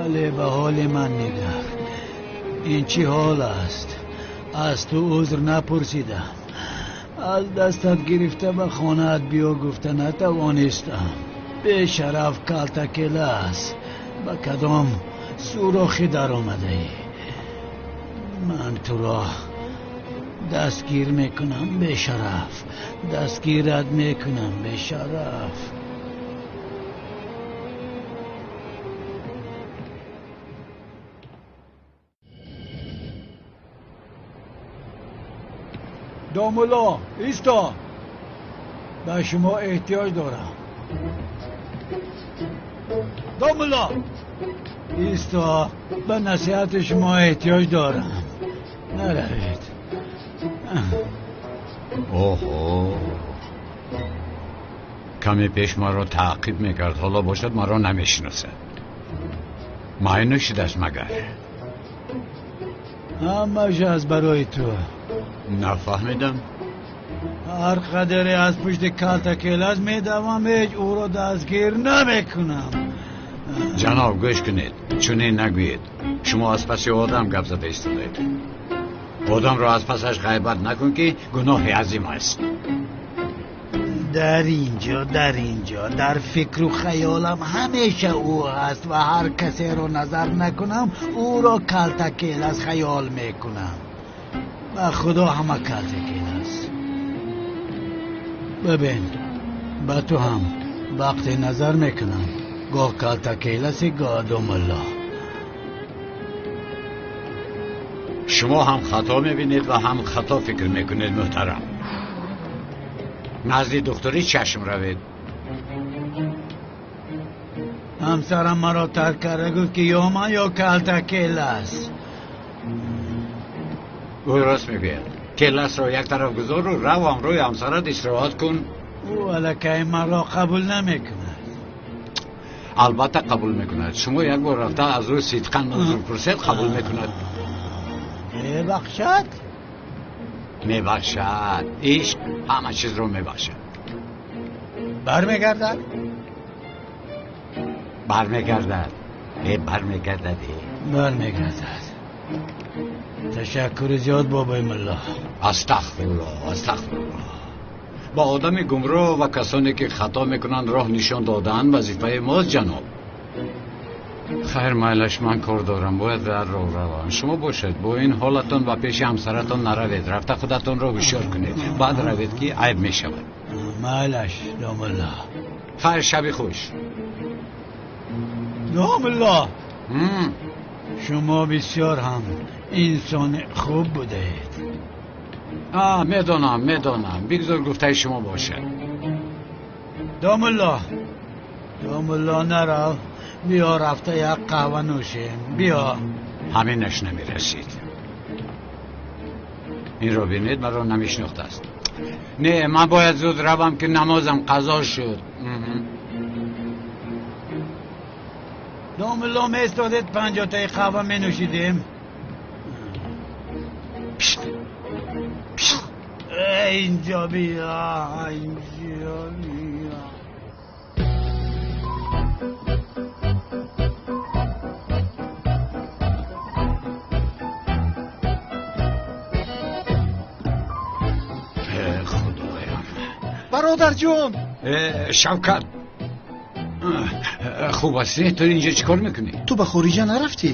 Вале ба ҳоли ман нигар. Ин чӣ ҳол аст? Аз ту узр напурсидам. Аз дастат гирифта ба хонаат биё гуфта натавонистам. Бешараф калтакелас. Ба кадом сурохӣ даромадаӣ? Ман туро дастгир мекунам, бешараф. Дастгират мекунам, бешараф. Домулло, исто! Ба шумо эҳтиёҷ дорам. Домулло! Исто! Ба насиҳати шумо эҳтиёҷ дорам. Наравед. Оҳо! Каме пеш маро таъқиб мекард, ҳоло бошад маро намешиносад. Май нӯшидааст магар? Ҳамаш аз барои ту. Нафаҳмидам. Ҳар қадаре аз пушти калтакелас медавам, ҳеҷ ӯро дастгир намекунам. Ҷаноб, гӯш кунед, чунин нагӯед. Шумо аз паси одам гап зада истодаед. Одамро аз пасаш ғайбат накун, ки гуноҳи азим аст. Дар инҷо, дар инҷо, дар фикру хаёлам ҳамеша ӯ ҳаст ва ҳар касеро назар накунам, ӯро калтакелас хаёл мекунам. Ба худо ҳама калтакелас. Бибин, ба ту ҳам вақте назар мекунам, гоҳ калтакеласи, гоҳ домулло. Шумо ҳам хато мебинед ва ҳам хато фикр мекунед, муҳтарам. Назди духтури чашм равед. Ҳамсарам маро тарк карда, гуфт ки ё ман, ё калтакелас. Ӯ рост мегӯяд. Келасро як тараф гузору рав ҳамроҳи ҳамсарат истироҳат кун. Ӯ аллакай маро қабул намекунад. Албатта қабул мекунад. Шумо як бор рафта аз ӯ сидқан узр пурсед, қабул мекунад. Мебахшад? Мебахшад. Ишқ ҳама чизро мебахшад. Бармегардад? Бармегардад. Бармегардад. Бармегардад. Ташаккури зиёд, бобои мулло. Астағфируллоҳ, астағфируллоҳ. Ба одами гумроҳ ва касоне ки хато мекунанд роҳ нишон додан вазифаи мост, ҷаноб. Хайр, майлаш, ман кор дорам, бояд дар роҳ равам. Шумо бошед, бо ин ҳолатон ба пеши ҳамсаратон наравед, рафта худатонро ҳушёр кунед, баъд равед, ки айб мешавад. Майлаш, домулло. Хайр, шаби хуш. Домулло, шумо бисёр ҳам инсони хуб будаед. Медонам, медонам. Бигзор гуфтаи шумо бошад. Домулло, домулло, нарав. Биё рафта як қаҳва нӯшем. Биё. Ҳаминаш намерасид. Инро бинед, маро намешинохтааст. Не, ман бояд зуд равам, ки намозам қазо шуд. Домулло, меистодед, 50-таи қаҳва менӯшидем. Инҷо биё, инҷо биё. Худоям. Бародарҷон! Шавкат, хуб ҳастӣ? Ту инҷо чӣ кор мекунӣ? Ту ба хориҷа нарафтӣ?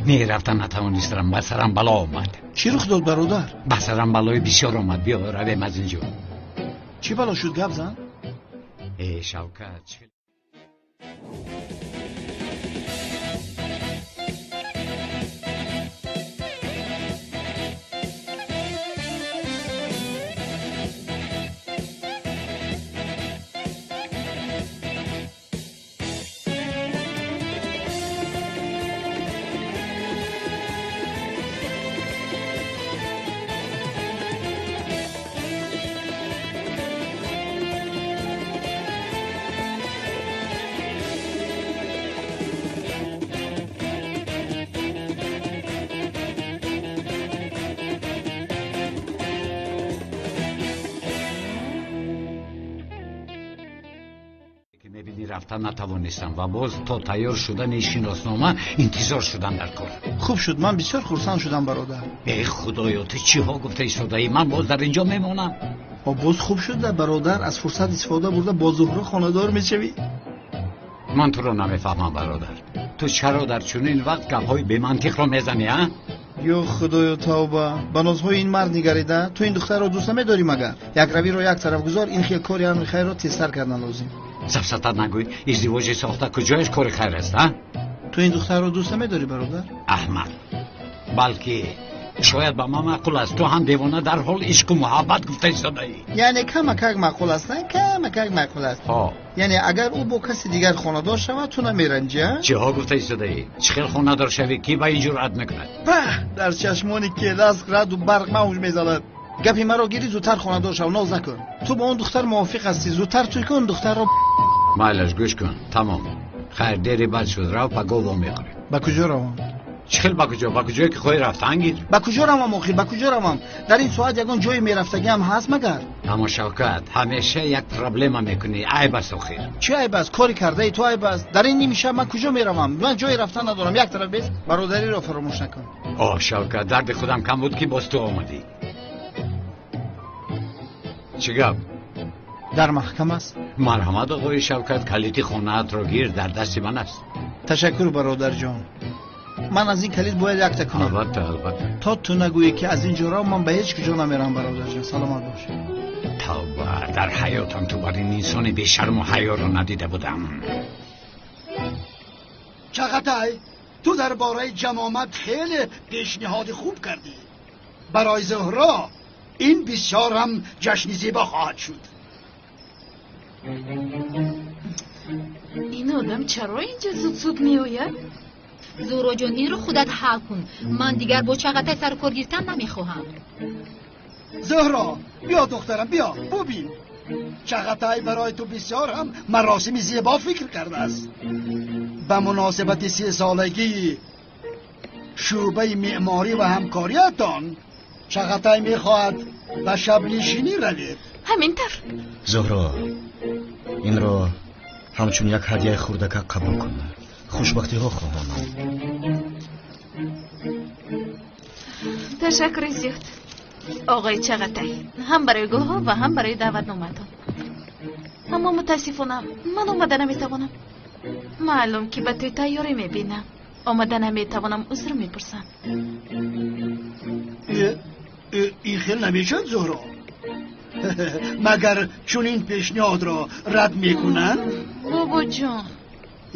Не, рафта натавонистам, ба сарам бало омад. Чӣ рух дод, бародар? Ба сарам балои бисёр омад. Биё равем аз инҷо. Чӣ бало шуд, гап зан? Шавкат, рафта натавонистам ва боз то тайёр шудани шиноснома интизор шудам дар кор. Хуб шуд, ман бисёр хурсанд шудам бародар. Эй худоё, ту чиҳо гуфта истодаӣ? Ман боз дар инҷо мемонам. Боз хуб шуда бародар, аз фурсат истифода бурда бо Зуҳро хонадор мешавӣ. Ман туро намефаҳмам бародар. Ту чаро дар чунин вақт гапҳои бемантиқро мезанӣ, а? Ё худоё, тавба! Ба нозҳои ин мард нигарида, ту ин духтарро дӯст намедорӣ магар? Якравиро як тараф гузор, ин хел кори амри хайрро тезтар кардан лозим. Сафсатат нагӯй, издивоҷи сохта куҷояш кори хайр аст, а? Ту ин духтарро дӯст намедорӣ бародар? Аҳмад, балки шояд ба ман маъқул аст. Ту ҳам девона дар ҳол ишқу муҳаббат гуфта истодаӣ. Яъне камакак маъқул аст, на? Камакак маъқул аст. Яъне агар ӯ бо каси дигар хонадор шавад, ту намеранҷӣ, а? Чиҳо гуфта истодаӣ? Чӣ хел хонадор шавӣ? Кӣ ба ин ҷуръат мекунад? Пах! Дар чашмони келас раду барқ мавҷ мезанад. Гапи маро гирӣ, зудтар хонадор шав, ноз накун. Ту бо он духтар мувофиқ ҳастӣ, зудтар тӯй кун духтарро. Майлаш, гӯш кун, тамом. Хайр, дери бад шуд, рав, пагоҳ вомехӯрем. Ба куҷо равам? Чӣ хел ба куҷо? Ба куҷое ки хоҳӣ рафтан гир. Ба куҷо равам охир? Ба куҷо равам? Дар ин соат ягон ҷое мерафтагиам ҳаст магар? Аммо Шавкат, ҳамеша як проблема мекунӣ. Айб аст охир. Чӣ айб аст? Кори кардаи ту айб аст. Дар ин ними шаб ман куҷо меравам? Ман ҷое рафтан надорам. Як тараф бес, бародариро фаромӯш накун. Оҳ Шавкат, дарди худам кам буд ки боз ту омадӣ. Чӣ гап? Дар маҳкам аст? Марҳамат оғои Шавкат, калити хонаатро гир, дар дасти ман аст. Ташаккур бародарҷон. Ман аз ин калид бояд якта кунам. Албатта, албатта. То ту нагӯӣ ки аз ин ҷо рав, ман ба ҳеҷ куҷо намерам бародарҷон. Саломат бош. Тавба, дар ҳаётам ту бар ин инсони бешарму ҳаёро надида будам. Чағатай, ту дар бораи ҷамомат хеле пешниҳоди хуб кардӣ. Барои Зуҳро ин бисёр ҳам ҷашни зебо хоҳад шуд. Ин одам чаро инҷо зуд-зуд меояд? Зуҳроҷон, инро худат ҳал кун. Ман дигар бо Чағатай сару кор гирифтан намехоҳам. Зуҳро, биё духтарам, биё, бубин. Чағатай барои ту бисёр ҳам маросими зебо фикр кардааст. Ба муносибати сесолагии шӯъбаи меъморӣ ва ҳамкориятон Чағатай мехоҳад ба шабнишинӣ равед. Ҳамин тавр. Зуҳро, инро ҳамчун як ҳадияи хурдакак қабул кун. Хушбахтиҳо хоҳонам. Ташаккури зиёд оғои Чағатай, ҳам барои гулҳо ва ҳам барои даъватномаатон. Аммо мутаассифона ман омада наметавонам. Маълум ки ба тӯй тайёрӣ мебинам. Омада наметавонам, узр мепурсам. Ин хел намешавад Зуҳро. Магар чунин пешниҳодро рад мекунанд? Бобоҷон,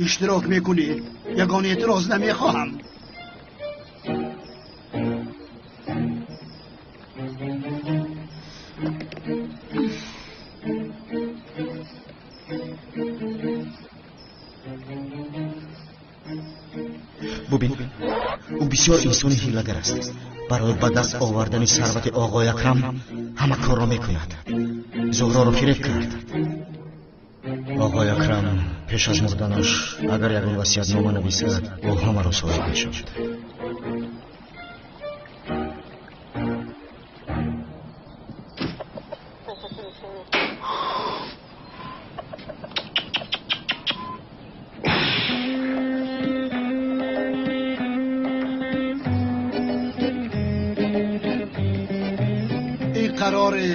иштирок мекунӣ? Ягон эътироз намехоҳам. Бубин, ӯ бисёр инсони ҳилагар аст. Барои ба даст овардани сарвати оғои Акрам ҳама корро мекунад. Зуҳроро фиреб кард. Оғои Акрам пеш аз мурданаш агар ягон васиятнома нависад, ӯ ҳамаро соҳиб мешавад. Ин қарори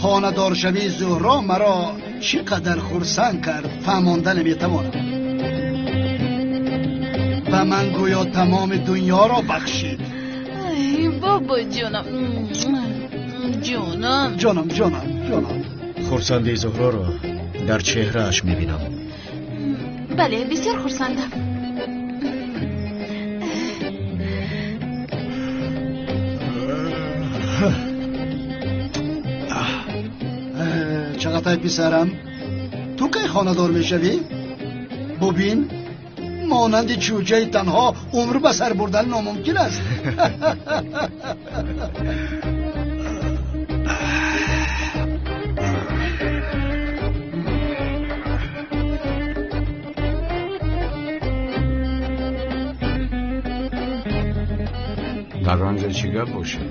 хонадоршавии Зуҳро маро чӣ қадар хурсанд кард, фаҳмонда наметавонам. Ба ман гӯё тамоми дунёро бахшид. Ай бобоҷонам, ҷонам, ҷонам, ҷонам, ҷонам. Хурсандии Зуҳроро дар чеҳрааш мебинам. Бале, бисёр хурсандам. Чағатай писарам, ту кай хонадор мешавӣ? Бубин, монанди чӯҷаи танҳо умр ба сар бурдан номумкин аст. Дар он ҷо чӣ гап бошад?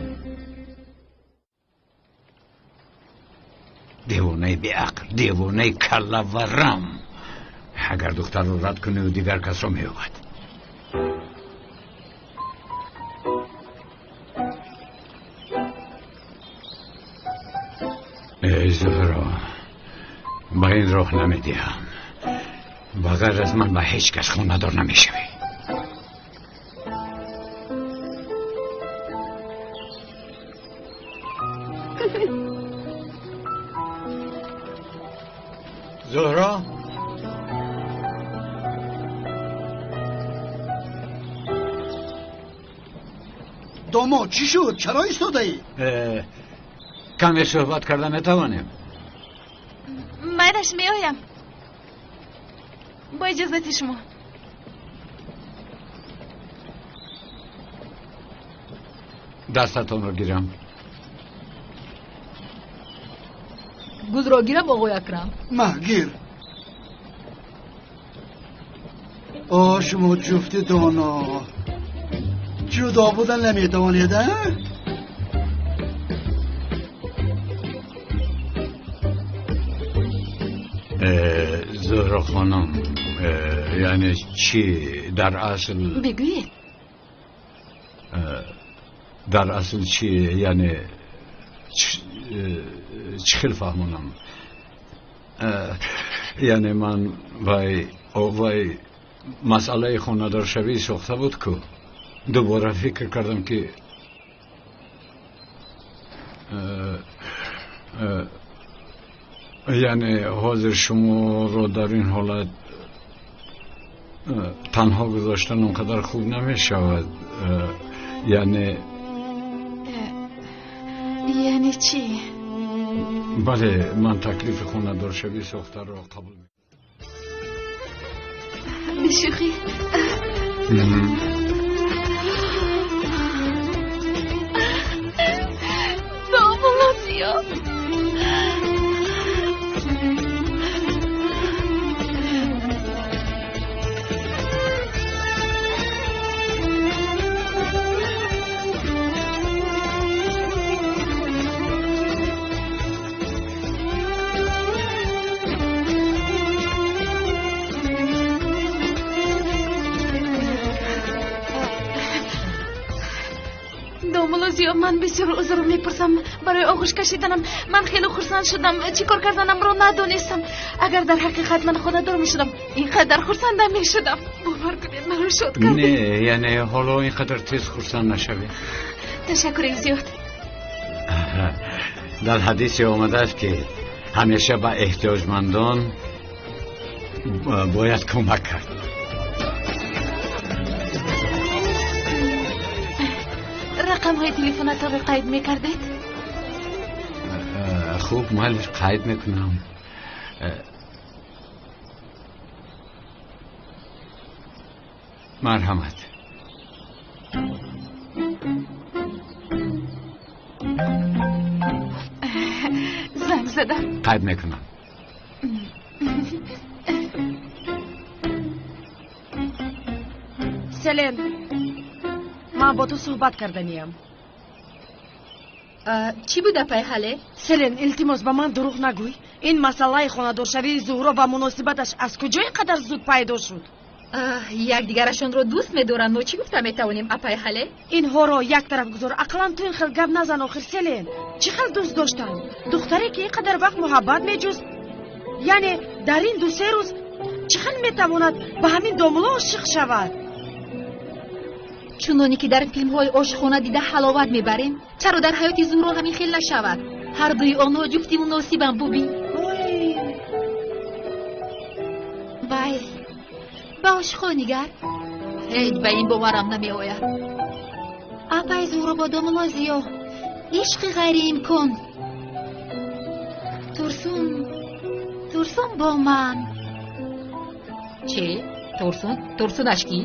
Девонаи беақл, девонаи каллаварам. Агар духтарро рад кунӣ, ӯ дигар касро меёбад. Эй Зуҳро, ба ин роҳ намедиҳам. Ба ғайр аз ман ба ҳеҷ кас хонадор намешавӣ. Зуҳро, домод чӣ шуд? Чаро истодаӣ? Каме суҳбат карда метавонем? Майлаш, меоям. Бо иҷозати шумо. Дастатонро гирам. Гулро гирам, оғои Акрам? Ма, гир. О, шумо ҷуфти доно. Ҷудо будан наметавонед, а? Зуҳро хонум, яъне чӣ дар асл? Бигӯед. Дар асл чӣ, яъне чӣ хел фаҳмонам? Яъне ман вай масъалаи хонадоршавӣ сохта буд ку. Дубора фикр кардам ки яъне ҳозир шуморо дар ин ҳолат танҳо гузоштан он қадар хуб намешавад. Яъне яъне чӣ? Бале, ман таклифи хонадоршавӣ сохтаро қабул мекунам. Бешӯхӣ? Домулло Зиё. Домулло Зиё, ман бисёр узр мепурсам барои оғӯш кашиданам. Ман хеле хурсанд шудам, чӣ кор карданамро надонистам. Агар дар ҳақиқат ман хонадор мешудам, ин қадар хурсанд намешудам. Бовар кунед, маро шод кардед. Не, яъне ҳоло ин қадар тез хурсанд нашавед. Ташаккури зиёд. Дар ҳадисе омадааст ки ҳамеша ба эҳтиёҷмандон бояд кӯмак кард. Рақамҳои телефонатонро қайд мекардед? Хуб, майлиш, қайд мекунам. Марҳамат. Занг задам. Қайд мекунам. Селен, ман бо ту суҳбат карданиям. Чӣ буд, апай Ҳале? Селен, илтимос, ба ман дурӯғ нагӯй. Ин масъалаи хонадоршавии Зуҳро ва муносибаташ аз куҷо ин қадар зуд пайдо шуд? Якдигарашонро дӯст медоранд. Мо чӣ гуфта метавонем, апай Ҳале? Инҳоро як тараф гузор. Ақаллан ту ин хел гап назан охир, Селен. Чӣ хел дӯст доштанд? Духтаре ки ин қадар вақт муҳаббат меҷуст, яъне дар ин ду-се рӯз чӣ хел метавонад ба ҳамин домулло ошиқ шавад? Чуноне ки дар филмҳои ошхона дида ҳаловат мебарем, чаро дар ҳаёти Зуҳро ҳамин хел нашавад? Ҳар дуи онҳо ҷуфти муносибанд, бубин. Вай, ба ошхо нигар. Ҳеҷ ба ин боварам намеояд. Апай Зуҳро бо домулло Зиё, ишқи ғайриимкон. Турсун, Турсун бо ман. Чӣ? Турсун? Турсунаш кӣ?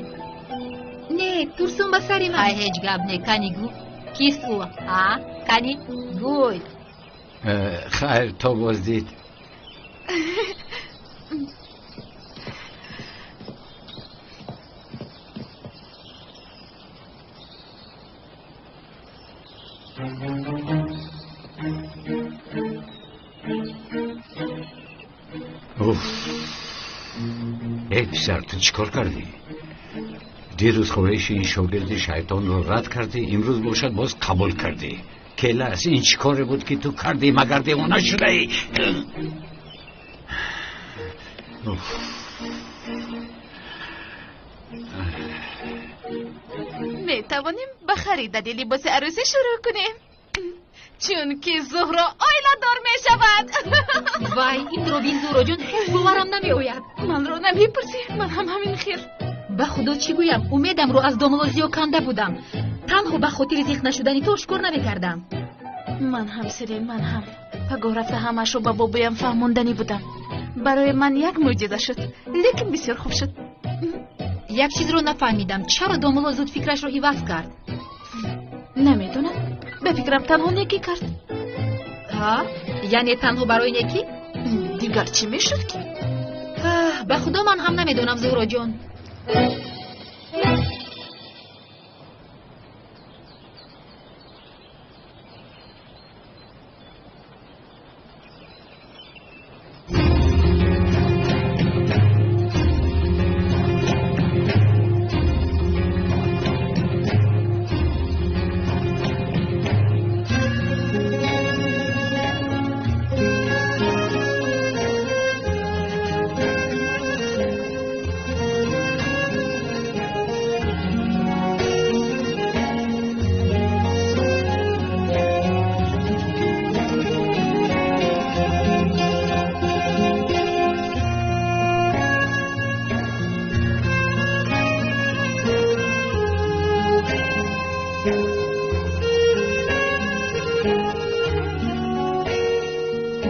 Не, Турсун ба сари ман. Ай, ҳеҷ гап не, кани гӯ. Кист ӯ, а? Кани гӯй. Хайр, то боздид. Уф. Писар, ту чӣ кор кардӣ? Дирӯз хоҳиши ин шогирди шайтонро рад кардӣ, имрӯз бошад боз қабул кардӣ. Келас, ин чӣ коре буд ки ту кардӣ, магар девона шудаӣ? Метавонем ба харидани либоси арӯсӣ шурӯъ кунем, чунки Зуҳро оиладор мешавад. Вай, инро бин, Зуҳроҷон, ҳеҷ боварам намеояд. Манро намепурсӣ, ман ҳам ҳамин хел. Ба худо чӣ гӯям, умедамро аз домулло Зиё канда будам. Танҳо ба хотири зиқ нашудани ту ошкор намекардам. Ман ҳам, Селин, ман ҳам. Пагоҳ рафта ҳамаашро ба бобоям фаҳмонданӣ будам. Барои ман як мӯъҷиза шуд, лекин бисёр хуб шуд. Як чизро нафаҳмидам, чаро домулло зуд фикрашро иваз кард? Намедонам, ба фикрам танҳо некӣ кард. Ҳа, яъне танҳо барои некӣ? Дигар чӣ мешуд ки? Ба худо ман ҳам намедонам, Зуҳроҷон.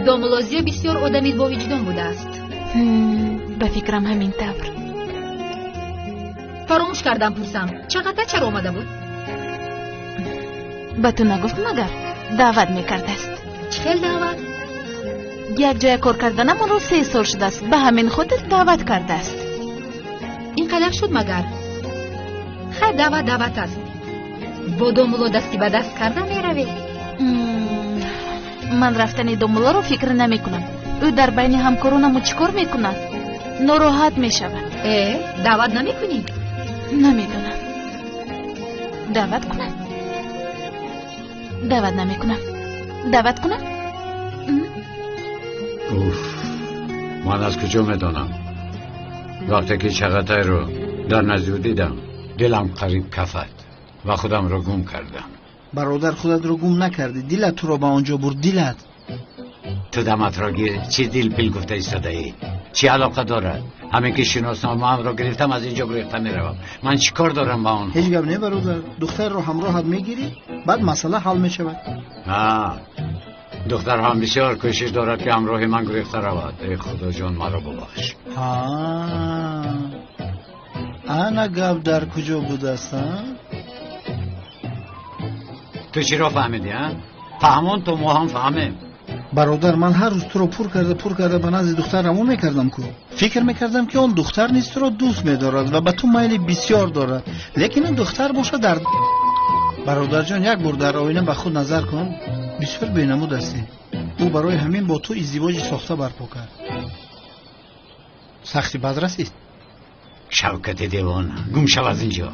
Домулло Зиё бисёр одами бовиҷдон будааст. Ба фикрам ҳамин тавр. Фаромӯш кардам пурсам, Чағатай чаро омада буд? Ба ту нагуфт магар? Даъват мекардааст. Чӣ хел даъват? Як ҷоя кор карданамонро 3 сол шудааст, ба ҳамин хотир даъват кардааст. Ин қадар шуд магар? Хай, даъват даъват аст. Бо домулло дасти ба даст карда меравед? Ман рафтани домуллоро фикр намекунам. Ӯ дар байни ҳамкоронаму чӣ кор мекунад? Нороҳат мешавад. Э, даъват намекунӣ? Намедонам. Даъват кунам? Даъват намекунам. Даъват кунам? Уф, ман аз куҷо медонам? Вақте ки Чағатайро дар назди ӯ дидам, дилам қариб кафад ва худамро гум кардам. Бародар, худатро гум накардӣ, дилат туро ба он ҷо бурд, дилат. Ту даматро гир, чӣ дил пил гуфта истодаӣ? Чӣ алоқа дорад? Ҳамин ки шиносномаамро гирифтам, аз ин ҷо гурехта меравам. Ман чӣ кор дорам ба онҳо? Ҳеҷ гап не, бародар, духтарро ҳамроҳат мегирӣ, баъд масъала ҳал мешавад. Ҳа, духтар ҳам бисёр кӯшиш дорад ки ҳамроҳи ман гурехта равад. Эй худоҷон, маро бубахш. Ҳа, ана гап дар куҷо будааст, а? Ту чиро фаҳмидӣ, а? Фаҳмон то мо ҳам фаҳмем. Бародар, ман ҳар рӯз туро пур карда пур карда ба назди духтар равон мекардам ку. Фикр мекардам ки он духтар низ туро дӯст медорад ва ба ту майли бисёр дорад, лекин ин духтар бошад дар. Бародарҷон, як бор дар оина ба худ назар кун, бисёр бенамуд ҳастӣ. Ӯ барои ҳамин бо ту издивоҷи сохта барпо кард. Сахти бад расид. Шавкати девона, гум шав аз инҷо.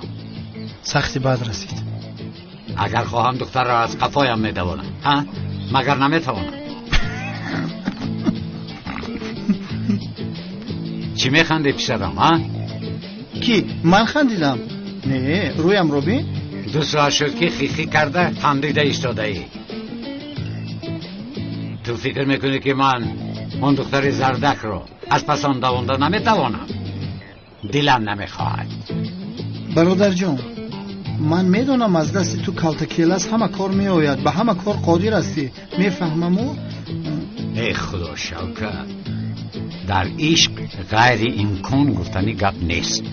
Сахти бад расид. Агар хоҳам духтарро аз қафоям медавонам, ҳа? Магар наметавонам? Чӣ механдӣ, писарам, ҳа? Ки ман хандидам? Не, рӯямро бин. 2 соат шуд ки хихӣ карда хандида истодаӣ. Ту фикр мекунӣ ки ман он духтари зардакро аз пас он давонда наметавонам? Дилам намехоҳад. Бародарҷон, ман медонам аз дасти ту калтакелас ҳама кор меояд, ба ҳама кор қодир ҳастӣ, мефаҳмаму. Эй худо, Шавкат, дар ишқ ғайри имкон гуфтани гап нест.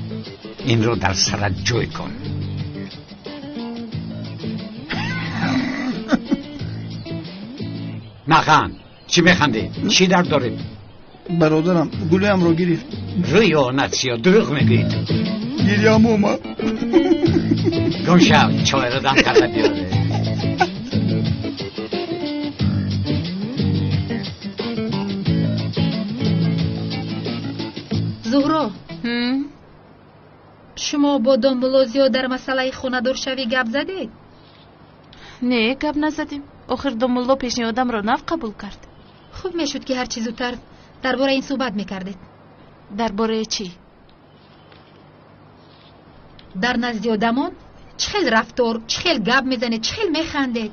Инро дар сарат ҷой кун. Наханд, чӣ механдӣ? Чӣ дард дорӣ? Бародарам, гулӯямро гирифт. Рӯи онат сиё, дурӯғ мегӯӣ ту. Гирьям омад. Гум шав, чойро дам карда биёре. Зуҳро, Шумо бо домулло Зиё дар масъалаи хонадоршавӣ гап задед? Не, гап назадем. Охир домулло пешниҳодамро нав қабул кард. Хуб мешуд, ки ҳарчи зудтар дар бораи ин суҳбат мекардед. Дар бораи чӣ? Дар назди одамон чӣ хел рафтор, чӣ хел гап мезанед, чӣ хел механдед?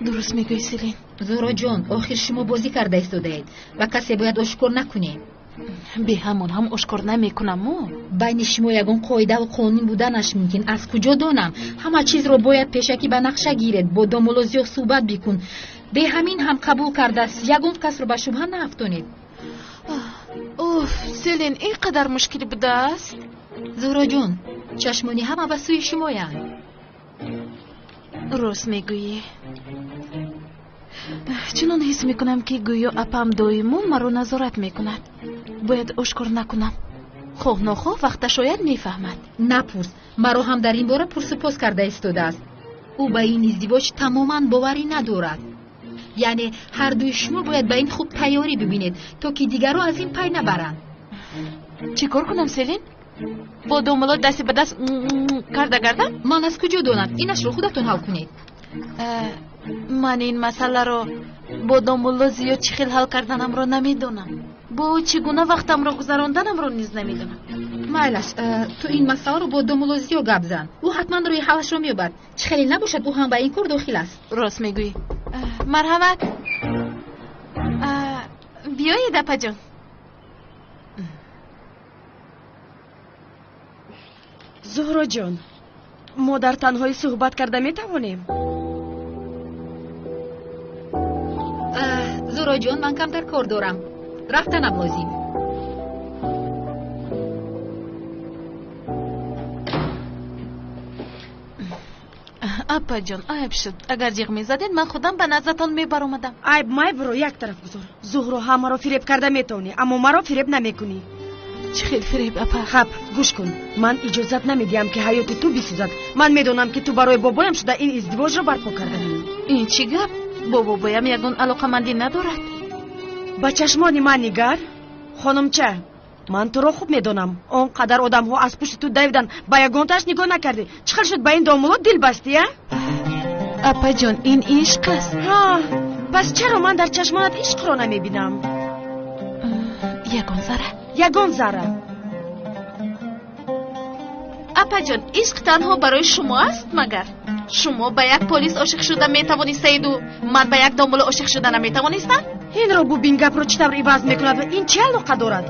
Дуруст мегӯӣ, Селин. Зуҳроҷон, охир шумо бозӣ карда истодаед ва касе бояд ошкор накунем. Бе ҳамон ҳам ошкор намекунаму. Байни шумо ягон қоидаву қонун буданаш мумкин. Аз куҷо донам? Ҳама чизро бояд пешакӣ ба нақша гиред. Бо домулло Зиё суҳбат бикун. Бе ҳамин ҳам қабул кардааст. Ягон касро ба шубҳа наафтонед. Уф, Селин, ин қадар мушкил будааст? Зуҳроҷон, чашмони ҳама ба сӯи шумоянд. Рост мегӯӣ. Чунон ҳис мекунам, ки гӯё апам доимо маро назорат мекунад. Бояд ошкор накунам. Хоҳ нохоҳ вақта шояд мефаҳмад. Напурс, маро ҳам дар ин бора пурсупос карда истодааст. Ӯ ба ин издивоҷ тамоман боварӣ надорад. Яъне ҳардуи шумо бояд ба ин хуб тайёрӣ бибинед, то ки дигарро аз ин пай набаранд. Чӣ кор кунам, Селин? Бо домулло дасти ба даст карда гардам? Ман аз куҷо донам? Инашро худатон ҳал кунед. Ман ин масъаларо бо домулло Зиё чӣ хел ҳал карданамро намедонам. Бо ӯ чӣ гуна вақтамро гузаронданамро низ намедонам. Майлаш, ту ин масъаларо бо домулло Зиё гап зан. Ӯ ҳатман рӯи ҳалашро меёбад. Чӣ хеле набошад, ӯ ҳам ба ин кор дохил аст. Рост мегӯӣ. Марҳамат, биёед, апаҷон. Зуҳроҷон, мо дар танҳоӣ суҳбат карда метавонем? Зуҳроҷон, ман камтар кор дорам. Рафтанам лозим. Апаҷон, айб шуд. Агар ҷиғ мезадед, ман худам ба наздатон мебаромадам. Айб майбро як тараф гузор. Зуҳро, ҳамаро фиреб карда метавонӣ, аммо маро фиреб намекунӣ. Чӣ хел фиреб, апа? Хаб, гӯш кун. Ман иҷозат намедиҳам, ки ҳаёти ту бисӯзад. Ман медонам, ки ту барои бобоям шуда ин издивоҷро барпо кардаӣ. Ин чӣ гап? Бо бобоям ягон алоқамандӣ надорад. Ба чашмони ман нигар, хонумча. Ман туро хуб медонам. Он қадар одамҳо аз пушти ту давидан, ба ягонтааш нигоҳ накардӣ. Чӣ хел шуд ба ин домулло дил бастӣ, а? Апаҷон, ин ишқ аст. Ҳа, пас чаро ман дар чашмонат ишқро намебинам? Ягон зарра. Ягон зарра. Апаҷон, ишқ танҳо барои шумо аст, магар? Шумо ба як полис ошиқ шуда метавонистаиду ман ба як домулло ошиқ шуда наметавонистам? Инро бубин, гапро чӣ тавр иваз мекунад ва ин чӣ алоқа дорад?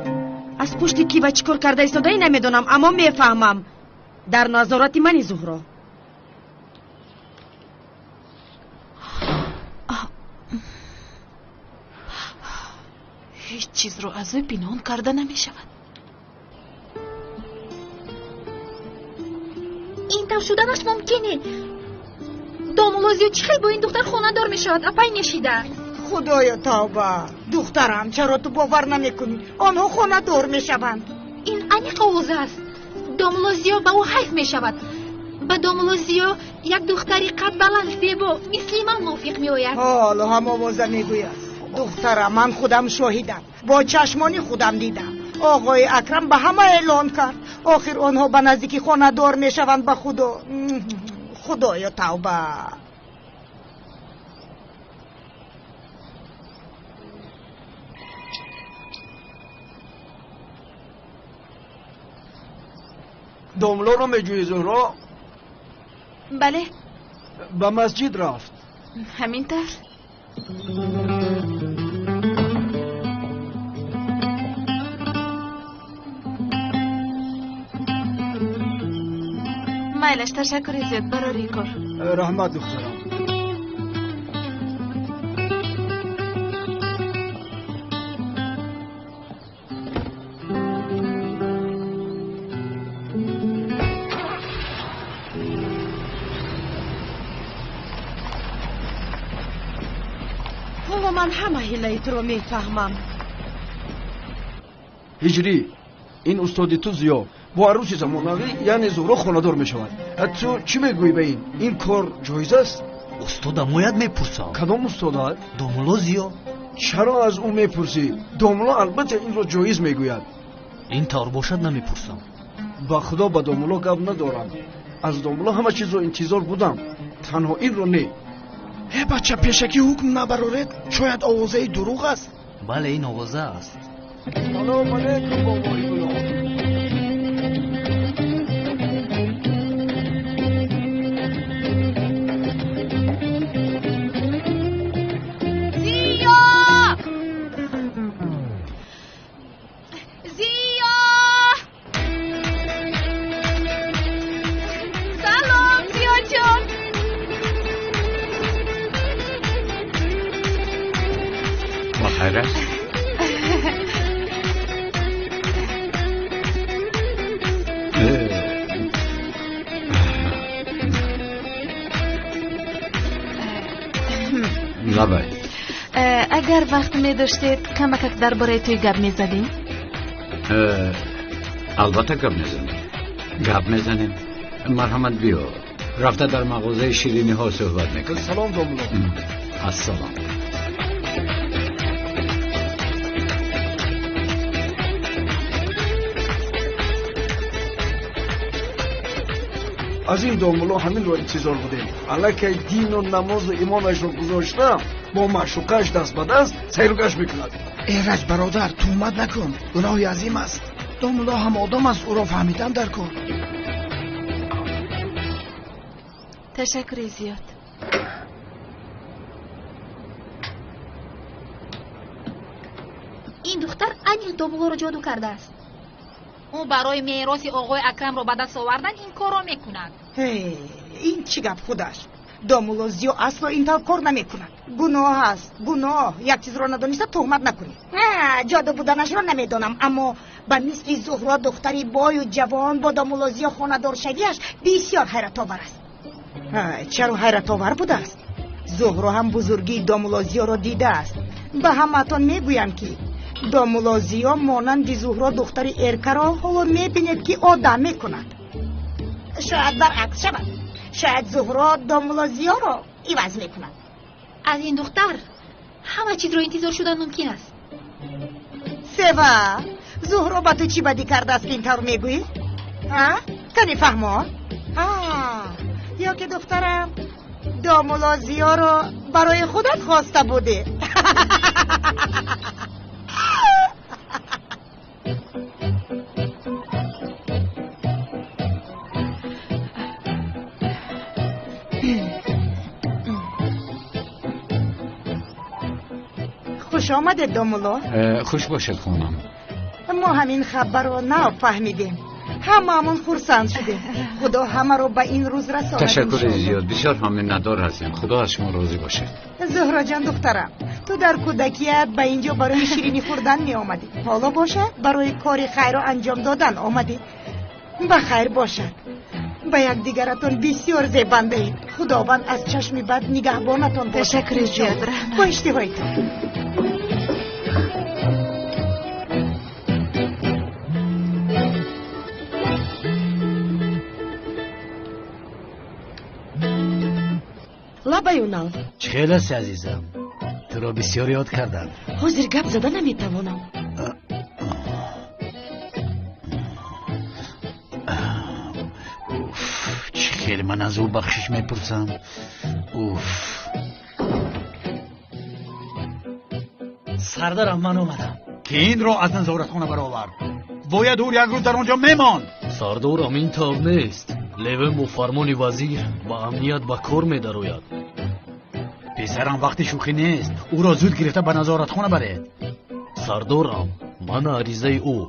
Аз пушти ки ва чӣ кор карда истодаӣ намедонам, аммо мефаҳмам. Дар назорати мани, Зуҳро. Ҳеҷ чизро аз ӯ пинҳон карда намешавад. Ин тавр шуданаш мумкин не. Домулло Зиё чӣ хел бо ин духтар хонадор мешавад, апай нешида? Худоё тавба! Духтарам, чаро ту бовар намекунӣ? Онҳо хонадор мешаванд. Ин аниқ овоз аст. Домулло Зиё ба ӯ ҳайф мешавад. Ба домулло Зиё як духтари қадбаланд, зебо мисли ман мувофиқ меояд. Ҳоло ҳам овоза мегӯяд. Духтарам, ман худам шоҳидам. Бо чашмони худам дидам. Оғои Акрам ба ҳама эълон кард. Охир онҳо ба наздики хонадор мешаванд. Ба худо, худоё тавба! Домуллоро меҷӯӣ, Зуҳро? Бале. Ба масҷид рафт. Ҳамин тавр. Майлаш, ташаккури зиёд барори кор. Раҳмат, духтарам. Ҳоло ман ҳама ҳилаи туро мефаҳмам. Ҳиҷрӣ, ин устоди ту Зиё бо арӯси замонавӣ, яъне Зуҳро, хонадор мешавад. Ту чӣ мегӯӣ ба ин? Ин кор ҷоиз аст? Устодам бояд мепурсам. Кадом устодат? Домулло Зиё. Чаро аз ӯ мепурсӣ? Домулло албатта инро ҷоиз мегӯяд. Ин тавр бошад намепурсам. Ба худо ба домулло гап надорам. Аз домулло ҳама чизро интизор будам, танҳо инро не. Э бача, пешакӣ ҳукм набароред, шояд овозаи дурӯғ аст. Бале, ин овоза аст. Салом алейкум, бобои гулом. Агар вақт медоштед, камакак дар бораи тӯй гап мезадем? Албатта гап мезанем. Гап мезанем. Марҳамат, биё. Рафта дар мағозаи шириниҳо суҳбат мекунем. Салом, домулло. Ассалом. Аз ин домулло ҳаминро интизор будем. Аллакай дину намозу имонашро гузошта, бо маъшуқааш даст ба даст сайругашт мекунад. Эраҷ бародар, туҳмат накун, гуноҳи азим аст. Домулло ҳам одам аст, ӯро фаҳмидан дар кор. Ташаккури зиёд. Ин духтар аниқ домуллоро ҷоду кардааст. Ӯ барои мероси оғои Акрамро ба даст овардан ин корро мекунад. Ин чӣ гап худаш? Домулло Зиё асло ин тавр кор намекунад. Гуноҳ аст, гуноҳ. Як чизро надониста туҳмат накунед. Ҷоду буданашро намедонам, аммо ба мисли Зуҳро духтари бою ҷавон бо домулло Зиё хонадоршавиаш бисёр ҳайратовар аст. Чаро ҳайратовар будааст? Зуҳро ҳам бузургии домулло Зиёро дидааст. Ба ҳамаатон мегӯям, ки домулло Зиё монанди Зуҳро духтари эркаро ҳоло мебинед, ки одам мекунад. Шояд баръакс шавад. Шояд Зуҳро домулло Зиёро иваз мекунад. Аз ин духтар ҳама чизро интизор шудан мумкин аст. Сева, Зуҳро ба ту чӣ бадӣ кардааст, ки ин тавр мегӯӣ? Кани фаҳмон? Ё ки духтарам домулло Зиёро барои худат хоста будӣ? Хуш омадед, домулло. Хуш бошед, хонам. Мо ҳамин хабарро нав фаҳмидем. Ҳамаамон хурсанд шудем. Худо ҳамаро ба ин рӯз расонад. Ташаккури зиёд, бисёр ҳам миннатдор ҳастем. Худо аз шумо розӣ бошад. Зуҳроҷон духтарам, ту дар кӯдакият ба инҷо барои ширинӣ хӯрдан меомадӣ. Ҳоло бошад барои кори хайрро анҷом додан омадӣ. Ба хайр бошад. Ба якдигаратон бисёр зебандаед. Худованд аз чашми бад нигаҳбонатон бошад. Ташаккури зиёд, раҳмат. Бо иштиҳоитон. Лабай унал. Чӣ хел ҳасти, азизам? Туро бисёр ёд кардам. Ҳозир гап зада наметавонам. Уф, чӣ хел ман аз ӯ бахшиш мепурсам. Уф. Сардарам, ман омадам. Ки инро аз назоратхона баровард? Бояд ӯ як рӯз дар он ҷо мемонд. Сардорам, ин тавр нест. Левен бо фармони вазир ба амният ба кор медарояд. Писарам, вақти шӯхӣ нест. Ӯро зуд гирифта ба назоратхона баред. Сардорам, ман аризаи ӯ.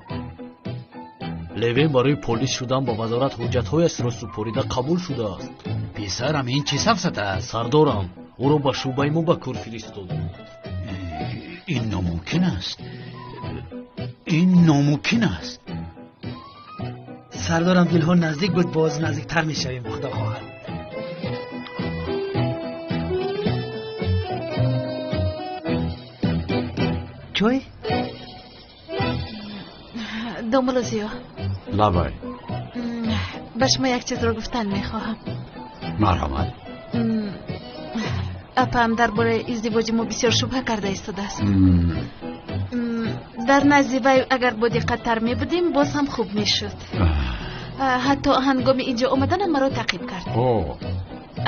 Левен барои полис шудан ба вазорат ҳуҷҷатҳояшро супорида қабул шудааст. Писарам, ин чӣ сафсата аст? Сардорам, ӯро ба шӯъбаи мо ба кор фиристод. Ин номумкин аст. Ин номумкин аст. Сардорам, дилҳо наздик буд, боз наздиктар мешавем, худо хоҳад. Чой? Домулло Зиё. Лабай. Ба шумо як чизро гуфтан мехоҳам. Марҳамат. Апам дар бораи издивоҷи мо бисёр шубҳа карда истодааст. Дар назди вай агар бодиққаттар мебудем, боз ҳам хуб мешуд. Ҳатто ҳангоми инҷо омаданам маро таъқиб кард.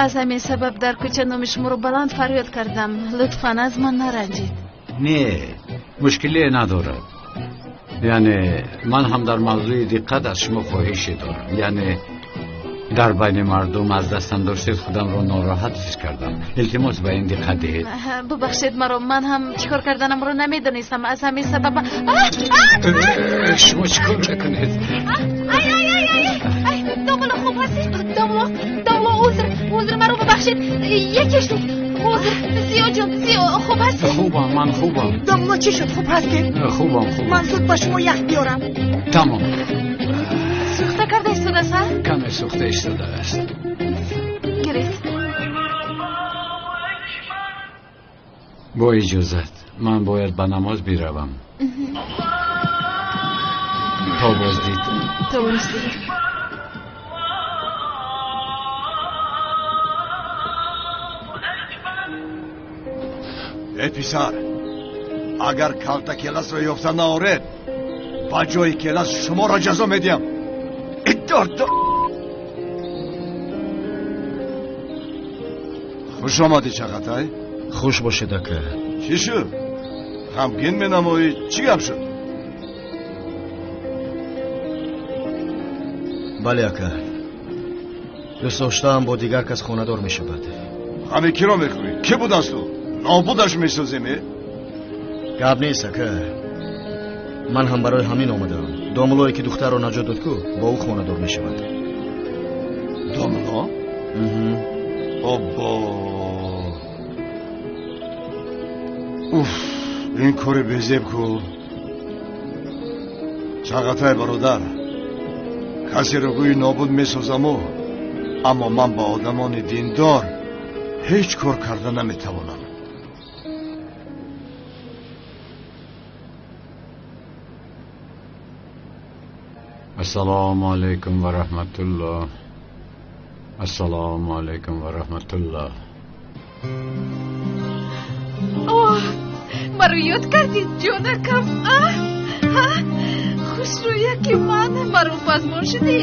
Аз ҳамин сабаб дар кӯча номи шуморо баланд фарёд кардам. Лутфан аз ман наранҷид. Не, мушкиле надорад. Яъне ман ҳам дар мавзӯи диққат аз шумо хоҳише дорам. Яъне дар байни мардум аз дастам доштед худамро нороҳат ҳис кардам. Илтимос ба ин диққат диҳед. Бубахшед маро, ман ҳам чӣ кор карданамро намедонистам. Аз ҳамин сабаб шумо чӣ кор мекунед? Ай ай ай ай, домла, хуб ҳастӣ? Домла, домла, узр, узр, маро бубахшед. Яке шуд. Узр, Зиёҷон, Зиё, хуб ҳастӣ? Хубам, ман хубам. Домла, чӣ шуд? Хуб ҳастед? Хубам, хубам. Ман зуд ба шумо ях биёрам. Тамом. Сӯхта карда истодааст, ҳа? Каме сӯхта истодааст. Гиред. Бо иҷозат, ман бояд ба намоз биравам. То боздид. То боздид. Эй писар, агар калта келасро ёфта наоред, ба ҷои келас шуморо ҷазо медиҳам. Хуш омадӣ, Чағатай. Хуш бошед, ака. Чӣ шуд? Ғамгин менамоӣ? Чӣ гап шуд? Бале, ака. Дӯстдоштаам бо дигар кас хонадор мешавад. Ғами киро мехӯрӣ? Кӣ будааст ӯ? Нобудаш месозем, э? Гап нест, ака. Ман ҳам барои ҳамин омадаам. Домулое ки духтарро наҷот дод ку, бо ӯ хонадор мешавад. Домуло? Оббо! Уф, ин кори безеб ку. Чағатай бародар, касеро гӯи нобуд месозаму, аммо ман ба одамони диндор ҳеҷ кор карда наметавонам. Ассалому алайкум ва раҳматуллоҳ. Ассалому алайкум ва раҳматуллоҳ. Оҳ, маро ёд кардӣ, ҷонакам? Хушрӯяки ман, маро пазмон шудӣ.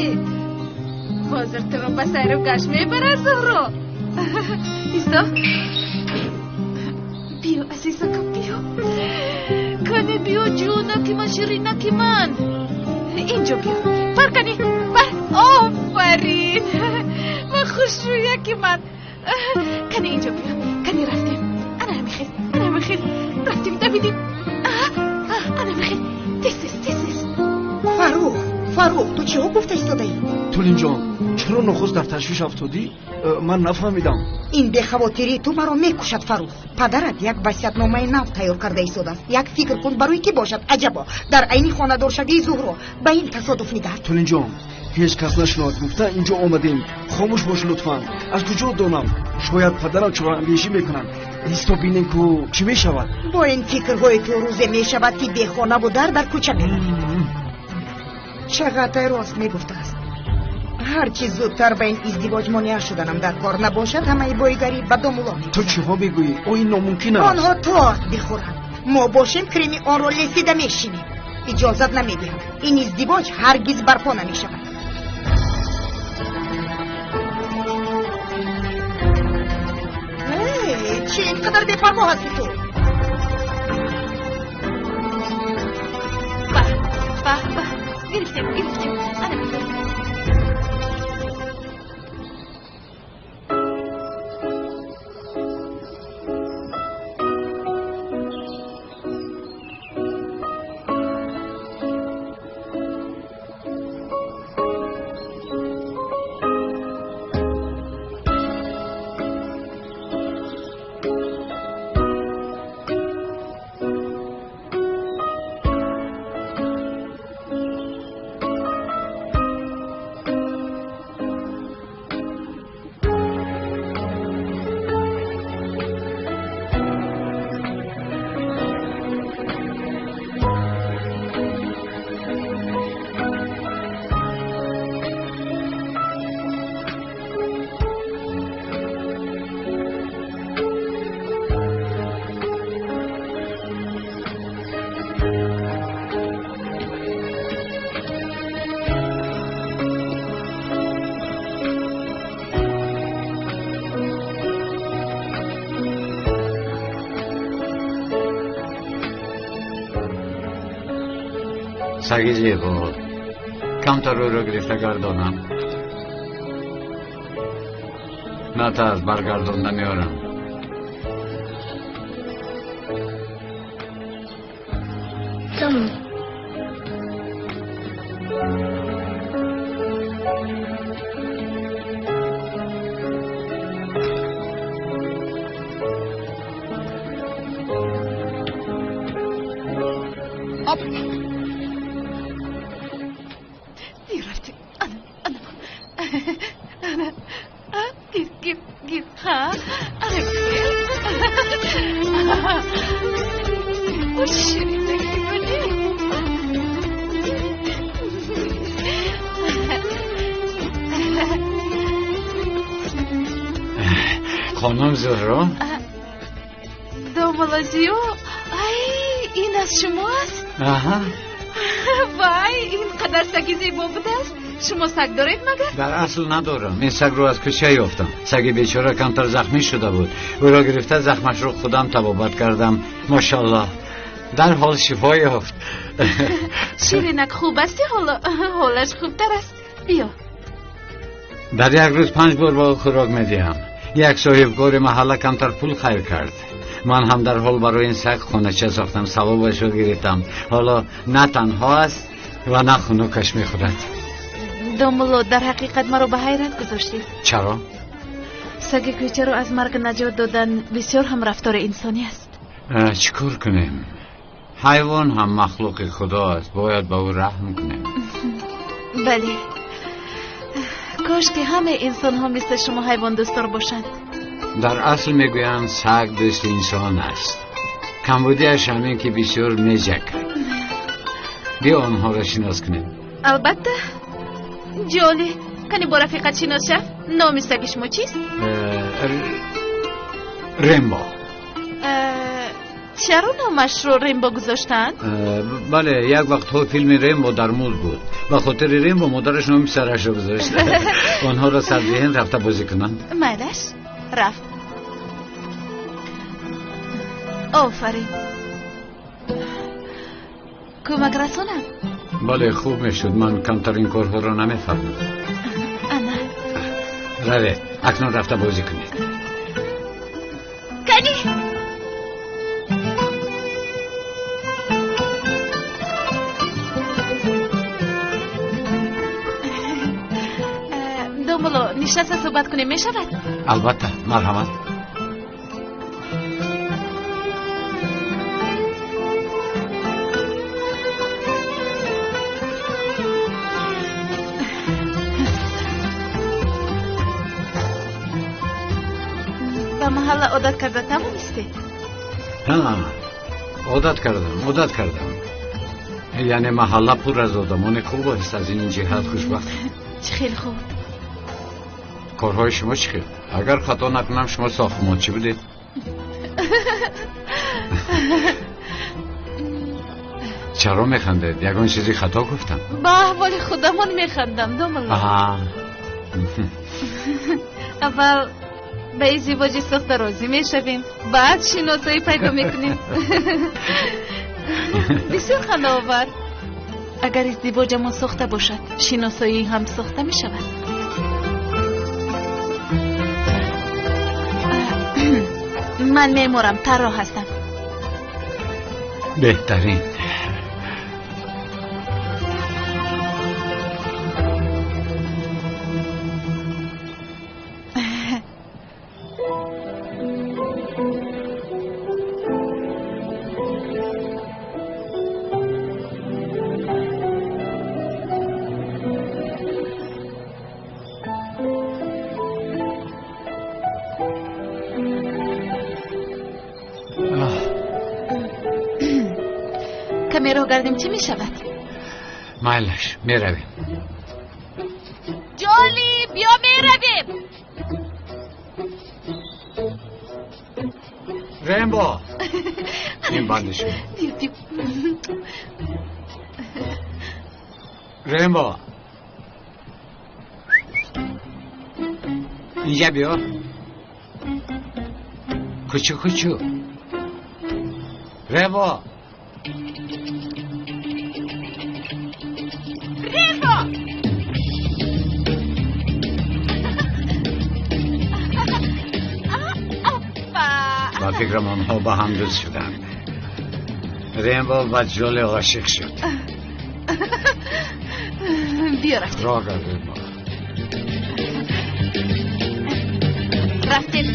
Ҳозир туро ба сайру гашт мебарад Зуҳро. Исто. Биё, азизакам, биё. Кане биё, ҷонаки ман, ширинаки ман. Инҷо биё. Пар кани, пар. Офарин. Ман хушрӯяки ман. Кани инҷо биё. Кани рафтем. Ана ҳамихел, ана ҳамихел. Рафтем, давидем. Ана ҳамихел. Тез, тез, тез, тез. Фаррух, Фаррух, ту чиҳо гуфта истодаӣ? Тулинҷон, чаро нохуст дар ташвиш афтодӣ? Ман нафаҳмидам. Ин бехавотирии ту маро мекушад, Фаррух. Падарат як васиятномаи нав тайёр карда истодааст. Як фикр кун, барои кӣ бошад? Аҷабо, дар айни хонадоршавии Зуҳро ба ин тасодуф нигар. Тулинҷон, ҳеҷ кас нашунавад гуфта инҷо омадем. Хомӯш бош лутфан. Аз куҷо донам? Шояд падарам чораандешӣ мекунанд. Исто бинем ку чӣ мешавад. Бо ин фикрҳои ту рӯзе мешавад, ки бехонаву дар дар кӯча меравӣ. Чағатай рост мегуфтааст. Ҳарчи зудтар ба ин издивоҷ монеа шуданам дар кор набошад, ҳамаи боигарӣ ба домуло. Ту чиҳо мегӯӣ? О, ин номумкин аст. Онҳо торт бихӯранд, мо бошем креми онро лесида мешинем. Иҷозат намедиҳам. Ин издивоҷ ҳаргиз барпо намешавад. Чӣ ин қадар бепарво ҳасти ту? Ба, ба, ба, гирифтем, гирифтем. Ана бигир. Саги зебо. Камтар ӯро гирифта гардонам. Натарс, баргардонда меорам. Тамом. Хонум Зуҳро? Домулло Зиё, ай, ин аз шумо аст? Аҳа. Вай, ин қадар саги зебо будааст. Шумо саг доред магар? Дар асл надорам. Ин сагро аз кӯча ёфтам. Саги бечора камтар захмӣ шуда буд. Ӯро гирифта захмашро худам табобат кардам. Мошаллоҳ, дарҳол шифо ёфт. Ширинак хуб асти ҳоло? Ҳолаш хубтар аст. Биё. Дар як рӯз 5 бор ба ӯ хӯрок медиҳам. Як соҳибкори маҳалла камтар пул хайр кард. Ман ҳам дарҳол барои ин саг хонача сохтам, савобашро гирифтам. Ҳоло на танҳо аст ва на хунукаш мехӯрад. Домулло, дар ҳақиқат маро ба ҳайрат гузоштед. Чаро? Саги кӯчаро аз марг наҷот додан бисёр ҳам рафтори инсонӣ аст. Чӣ кор кунем? Ҳайвон ҳам махлуқи худо аст, бояд ба ӯ раҳм кунем. Бале, кош ки ҳамаи инсонҳо мисли шумо ҳайвондӯстдор бошанд. Дар асл мегӯянд саг дӯсти инсон аст. Камбудиаш ҳамин ки бисёр меҷакад. Биё онҳоро шинос кунем. Албатта. Ҷоли, кани бо рафиқат шинос шав. Номи саги шумо чист? Рембо. Чаро номашро Рембо гузоштанд? Бале, як вақтҳо филми Рембо дар муд буд. Ба хотири Рембо модараш номи писарашро гузошт. Онҳоро сардиҳен рафта бозӣ кунанд. Майлаш, рафт. Офарин. Кӯмак расонам? Бале, хуб мешуд. Ман камтар ин корҳоро намефаҳмам. Ана. Равед, акнун рафта бозӣ кунед. Кани! Домулло, нишаста суҳбат кунем мешавад? Албатта, марҳамат. Ба маҳалла одат карда тавонистед? Ҳа, одат кардам, одат кардам. Яъне маҳалла пур аз одамони хуб аст, аз ин ҷиҳат хушбахт. Чӣ хеле хуб. Корҳои шумо чӣ хел? Агар хато накунам, шумо сохтмончӣ будед? Чаро механдед? Ягон чизи хато гуфтам? Ба аҳволи худамон механдам, домулло. Аввал ба издивоҷи сохта розӣ мешавем, баъд шиносоӣ пайдо мекунем. Бисёр хандаовар. Агар издивоҷамон сохта бошад, шиносоӣ ҳам сохта мешавад. Ман меъморам, тарроҳ ҳастам. Беҳтарин. Каме роҳ гардем чӣ мешавад? Майлаш, меравем. Ҷоли, биё меравем. Рембо, ин банди шумо. Рембо, инҷа биё. Кучу кучу. Рембо. فکرم آنها با هم دوست شدند. ریمبو با جولی عاشق شد. بیا رفتیم. راه ریمبو. رفتیم.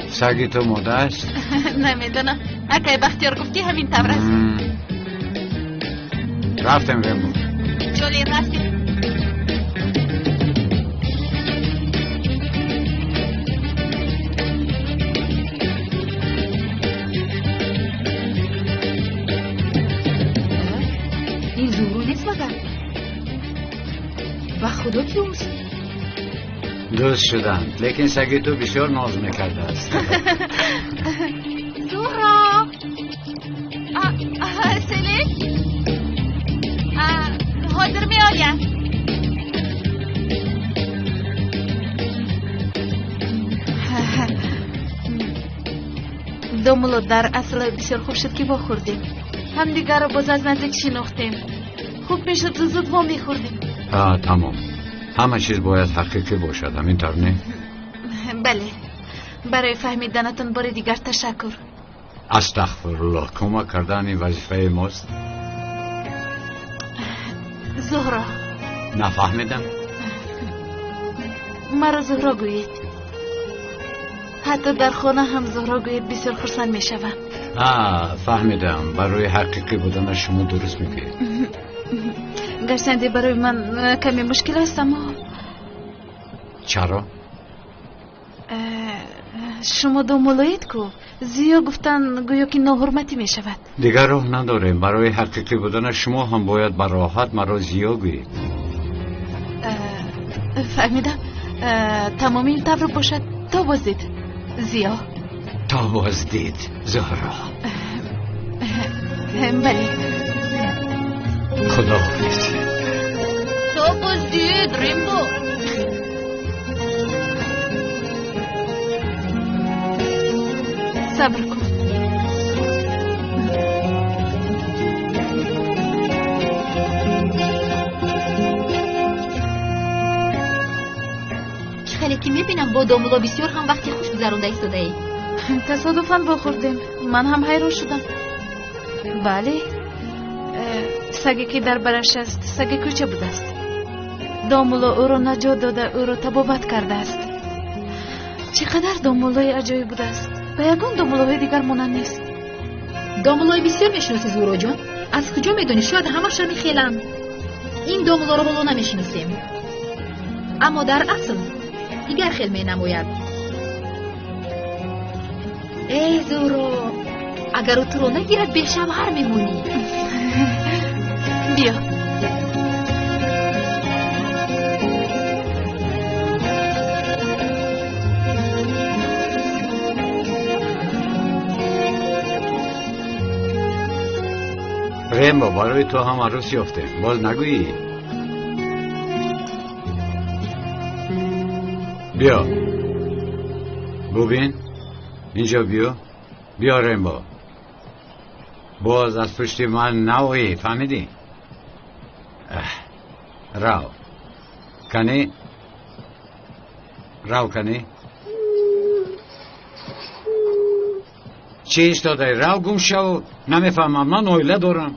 سگی تو ماده است؟ نمیدونم. اگه بختیار گفتی همین طور است. رفتیم ریمبو. جولی رفتیم. این زورو نیست مگر؟ و خدا که اوست؟ دوست شدند، لیکن سگی تو بسیار ناز میکرده است. زهرا، سلیک حاضر می آیم. دوملو در اصل بسیار خوب شد که واخوردیم. همدیگر رو باز از نزدیک شناختیم. خوب میشد زود وا میخوردیم. تمام. همه چیز باید حقیقی باشد، همین طور نه؟ بله. برای فهمیدنتون بار دیگر تشکر. استغفرالله، کمک کردن وظیفه ماست. زهرا. نفهمیدم. مرا زهرا گویید. حتی در خانه هم زهرا گویید بسیار خرسند میشوم. فهمیدم. برای حقیقی بودن شما درست میگویید. گرچنده برای من کمی مشکل است، اما چرا؟ شما دومولوید کو زیا گفتن گویا که ناحرمتی می شود. دیگر راه نداریم. برای حقیقی بودن شما هم باید براحت مرا زیا گویید. فهمیدم. تمام این طور باشد تا بازدید زیا. تا بازدید زهرا. بله. خدا حافظ. تا بازدید ریمبو. صبر کن. چه خیلی که میبینم با دامولا بسیار هم وقتی خوش گذرانده ایستاده ای. تصادفاً واخوردیم. من هم حیران شدم. بله، سگی که در برش است سگ کوچه بوده است. دامولا او را نجات داده، او را تبابت کرده است. چقدر دامولای عجایب بوده است. به یگان دامولای دیگر مانند نیست. دامولای بسیار میشناسی زورا جان؟ از کجا میدونی؟ شاید همش میخیلن. این دامولا را حالا نمیشناسیم، اما در اصل دیگر خیل مینماید. ای زورا، اگر او تو را نگیرد به شوهر میمونی. بیا. ریمبو برای تو هم عروس یافته. باز نگویی. بیا ببین اینجا. بیا بیا ریمبو. باز از پشت من نوایی، فهمیدی؟ راو کنی، راو کنی. چی ایستاده؟ راو گم شو. نمیفهمم، من اویله دارم.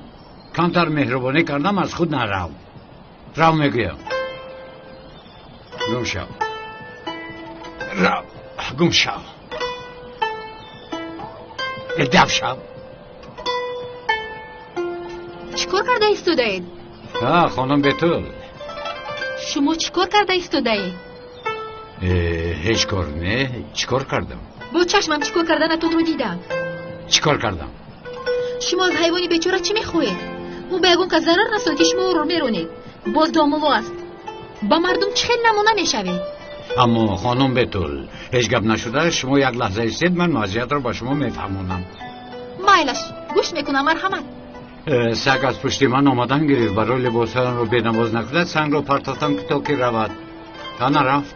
کمتر مهربانی کردم از خود نراو. راو میگویم. گم شو. راو گم شو. دف شو. چیکار کرده ایستاده اید؟ خانم بتول. شما چیکار کرده ایستاده اید؟ هیچ کار نه. چیکار کردم؟ با چشمم چیکار کردنتون رو دیدم. چیکار کردم؟ شما از حیوانی بیچاره چی میخواهید؟ او به یگان کس ضرر رساند که شما او رو میرونید. باز دامولو است. با مردم چه خیلی نمونه میشوید. اما خانم بتول، هیچ گپ نشده. شما یک لحظه ایستید، من وضعیت رو با شما میفهمونم. مایلش گوش میکنم. مرحمت. سگ از پشت من آمدن گرفت. برای لباسهایم رو بینواز نکرد سنگ رو پرتافتم که تا که رود. تا نرفت.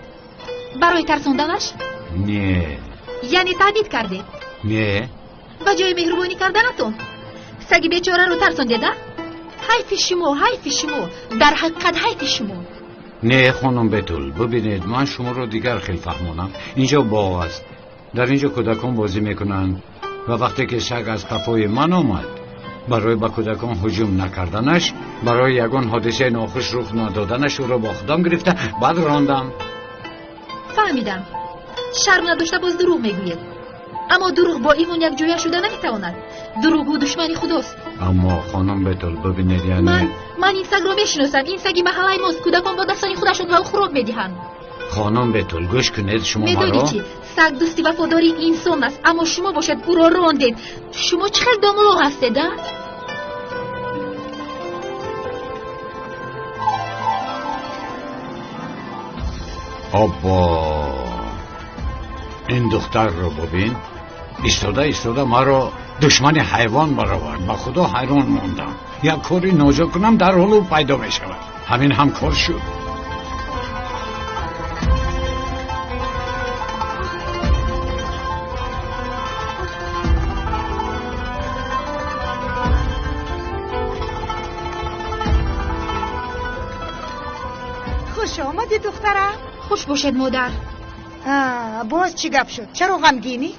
برای ترسوندنش؟ نه. یعنی تهدید کردید؟ نه. با جای مهربانی کردنتون سگ بیچاره رو ترسوندید؟ Ҳайфи шумо, ҳайфи шумо, дар ҳақиқат ҳайфи шумо. Не хонум Бетул, бубинед, ман шуморо дигар хел фаҳмонам. Инҷо боғ аст, дар инҷо кӯдакон бозӣ мекунанд ва вақте ки саг аз қафои ман омад, барои ба кӯдакон ҳуҷум накарданаш, барои ягон ҳодисаи нохуш рух надоданаш ӯро бо худам гирифта баъд рондам. Фаҳмидам. Шарм надошта боз дурӯғ мегӯед. Аммо дурӯғ бо имон якҷоя шуда наметавонад. Дурӯғгӯ душмани худост. Аммо хонум Бетул, бубинед, яъне ман ин сагро мешиносам. Ин саги маҳаллаи мост. Кӯдакон бо дастони худашон ба ӯ хӯрок медиҳанд. Хонум Бетул, гӯш кунед, шумо маро медонед чӣ? Саг дӯсти вафодори инсон аст, аммо шумо бошад ӯро рондед. Шумо чӣ хел домулоқ ҳастед, а? Оббо, ин духтарро бубин. Истода истода маро душмани ҳайвон баровард. Ба худо ҳайрон мондам. Як кори ноҷо кунам, дар ҳол ӯ пайдо мешавад. Ҳамин ҳам кор шуд. Хуш омадӣ, духтарам. Хуш бошед, модар. Боз чӣ гап шуд? Чаро ғамгинӣ?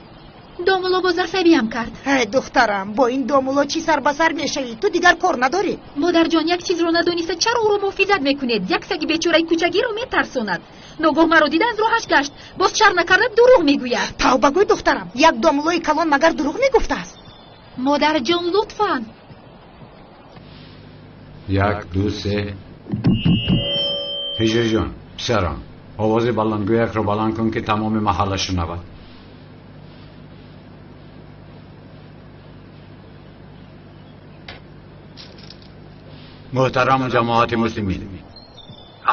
Домулло боз асабиям кард. Эй духтарам, бо ин домулло чӣ сар ба сар мешавӣ? Ту дигар кор надорӣ. Модарҷон, як чизро надониста чаро ӯро муҳофизат мекунед? Як саги бечораи кӯчагиро метарсонад. Ногоҳ маро дида аз роҳаш гашт. Боз шарм накарда дурӯғ мегӯяд. Тавба гӯй, духтарам, як домуллои калон магар дурӯғ мегуфтааст? Модарҷон, лутфан. 1 2 3. Ҳиҷриҷон, писарам, овози баландгӯякро баланд кун, ки тамоми маҳалла шунавад. Муҳтарам ҷамоати муслимин,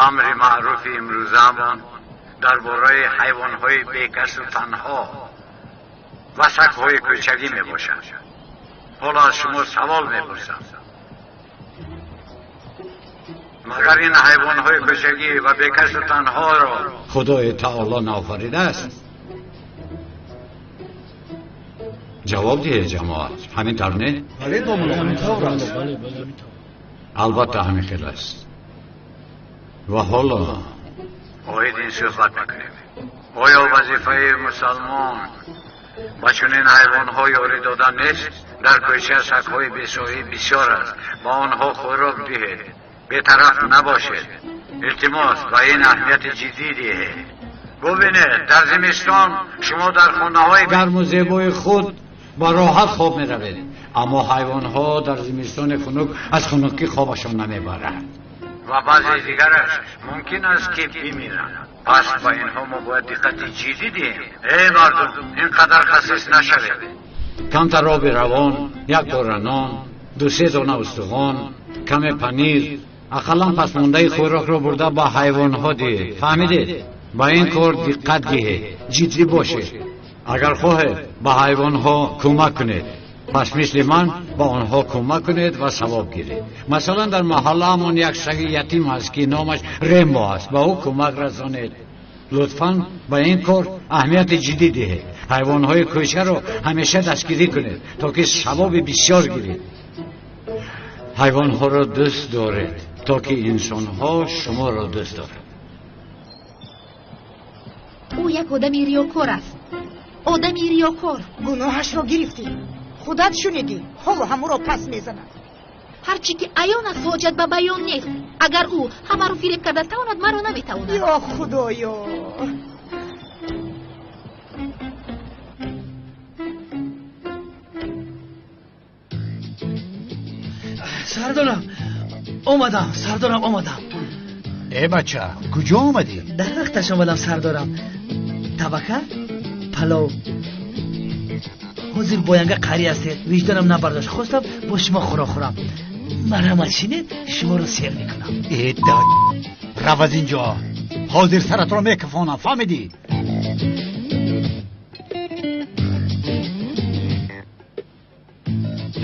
амри маъруфи имрӯзаамон дар бораи ҳайвонҳои бекасу танҳо ва сагҳои кӯчагӣ мебошад. Ҳоло аз шумо савол мепурсам: магар ин ҳайвонҳои кӯчагӣ ва бекасу танҳоро Худои таоло наофаридааст? Ҷавоб диҳед, ҷамоат. Ҳамин тавр не? Бале, домулло, ҳамин тавр аст. Албатта ҳамин хел аст. Ва ҳоло оид ин суҳбат мекунем. Оё вазифаи мусалмон ба чунин ҳайвонҳо ёрӣ додан нест? Дар кӯча сагҳои бесоҳиб бисёр аст. Ба онҳо хӯрок диҳед, бетараф набошед. Илтимос, ба ин аҳамияти ҷиддӣ диҳед. Бубинед, дар зимистон шумо дар хонаҳои гарму зебои худ ба роҳат хоб меравед, аммо ҳайвонҳо дар зимистони хунук аз хунукӣ хобашон намебаранд ва баъзе дигараш мумкин аст ки бимиранд. Пас ба инҳо мо бояд диққати ҷиддӣ диҳем. Эй мардум, ин қадар хасис нашавед. Камтар оби равон, як пора нон, 2-3 дона устухон, каме панир, ақаллан пасмондаи хӯрокро бурда ба ҳайвонҳо диҳед. Фаҳмидед? Ба ин кор диққат диҳед, ҷиддӣ бошед. Агар хоҳед ба ҳайвонҳо кӯмак кунед, пас мисли ман ба онҳо кӯмак кунед ва савоб гиред. Масалан, дар маҳаллаамон як саги ятим аст, ки номаш Рембо аст. Ба ӯ кӯмак расонед. Лутфан ба ин кор аҳамияти ҷиддӣ диҳед. Ҳайвонҳои кӯчаро ҳамеша дастгирӣ кунед, то ки савоби бисёр гиред. Ҳайвонҳоро дӯст доред, то ки инсонҳо шуморо дӯст доранд. Ӯ як одами риёкор аст. Одами риёкор. Гуноҳашро гирифтӣ. Худат шунидӣ. Ҳоло ҳамуро пас мезанад. Ҳарчи ки аён аст, ҳоҷат ба баён нест. Агар ӯ ҳамаро фиреб карда тавонад, маро наметавонад. Ё Худоё! Сардорам, омадам, сардорам, омадам. Э бача, куҷо омадӣ? Дар вақташ омадам, сардорам. Табака, палов. Ҳозир боянга қарӣ ҳастед. Виҷдонам набардошт. Хостам бо шумо хӯрок хӯрам. Марҳамат шинед, шуморо сер мекунам. Э дад, рав аз инҷо. Ҳозир саратро мекафонам, фаҳмидӣ?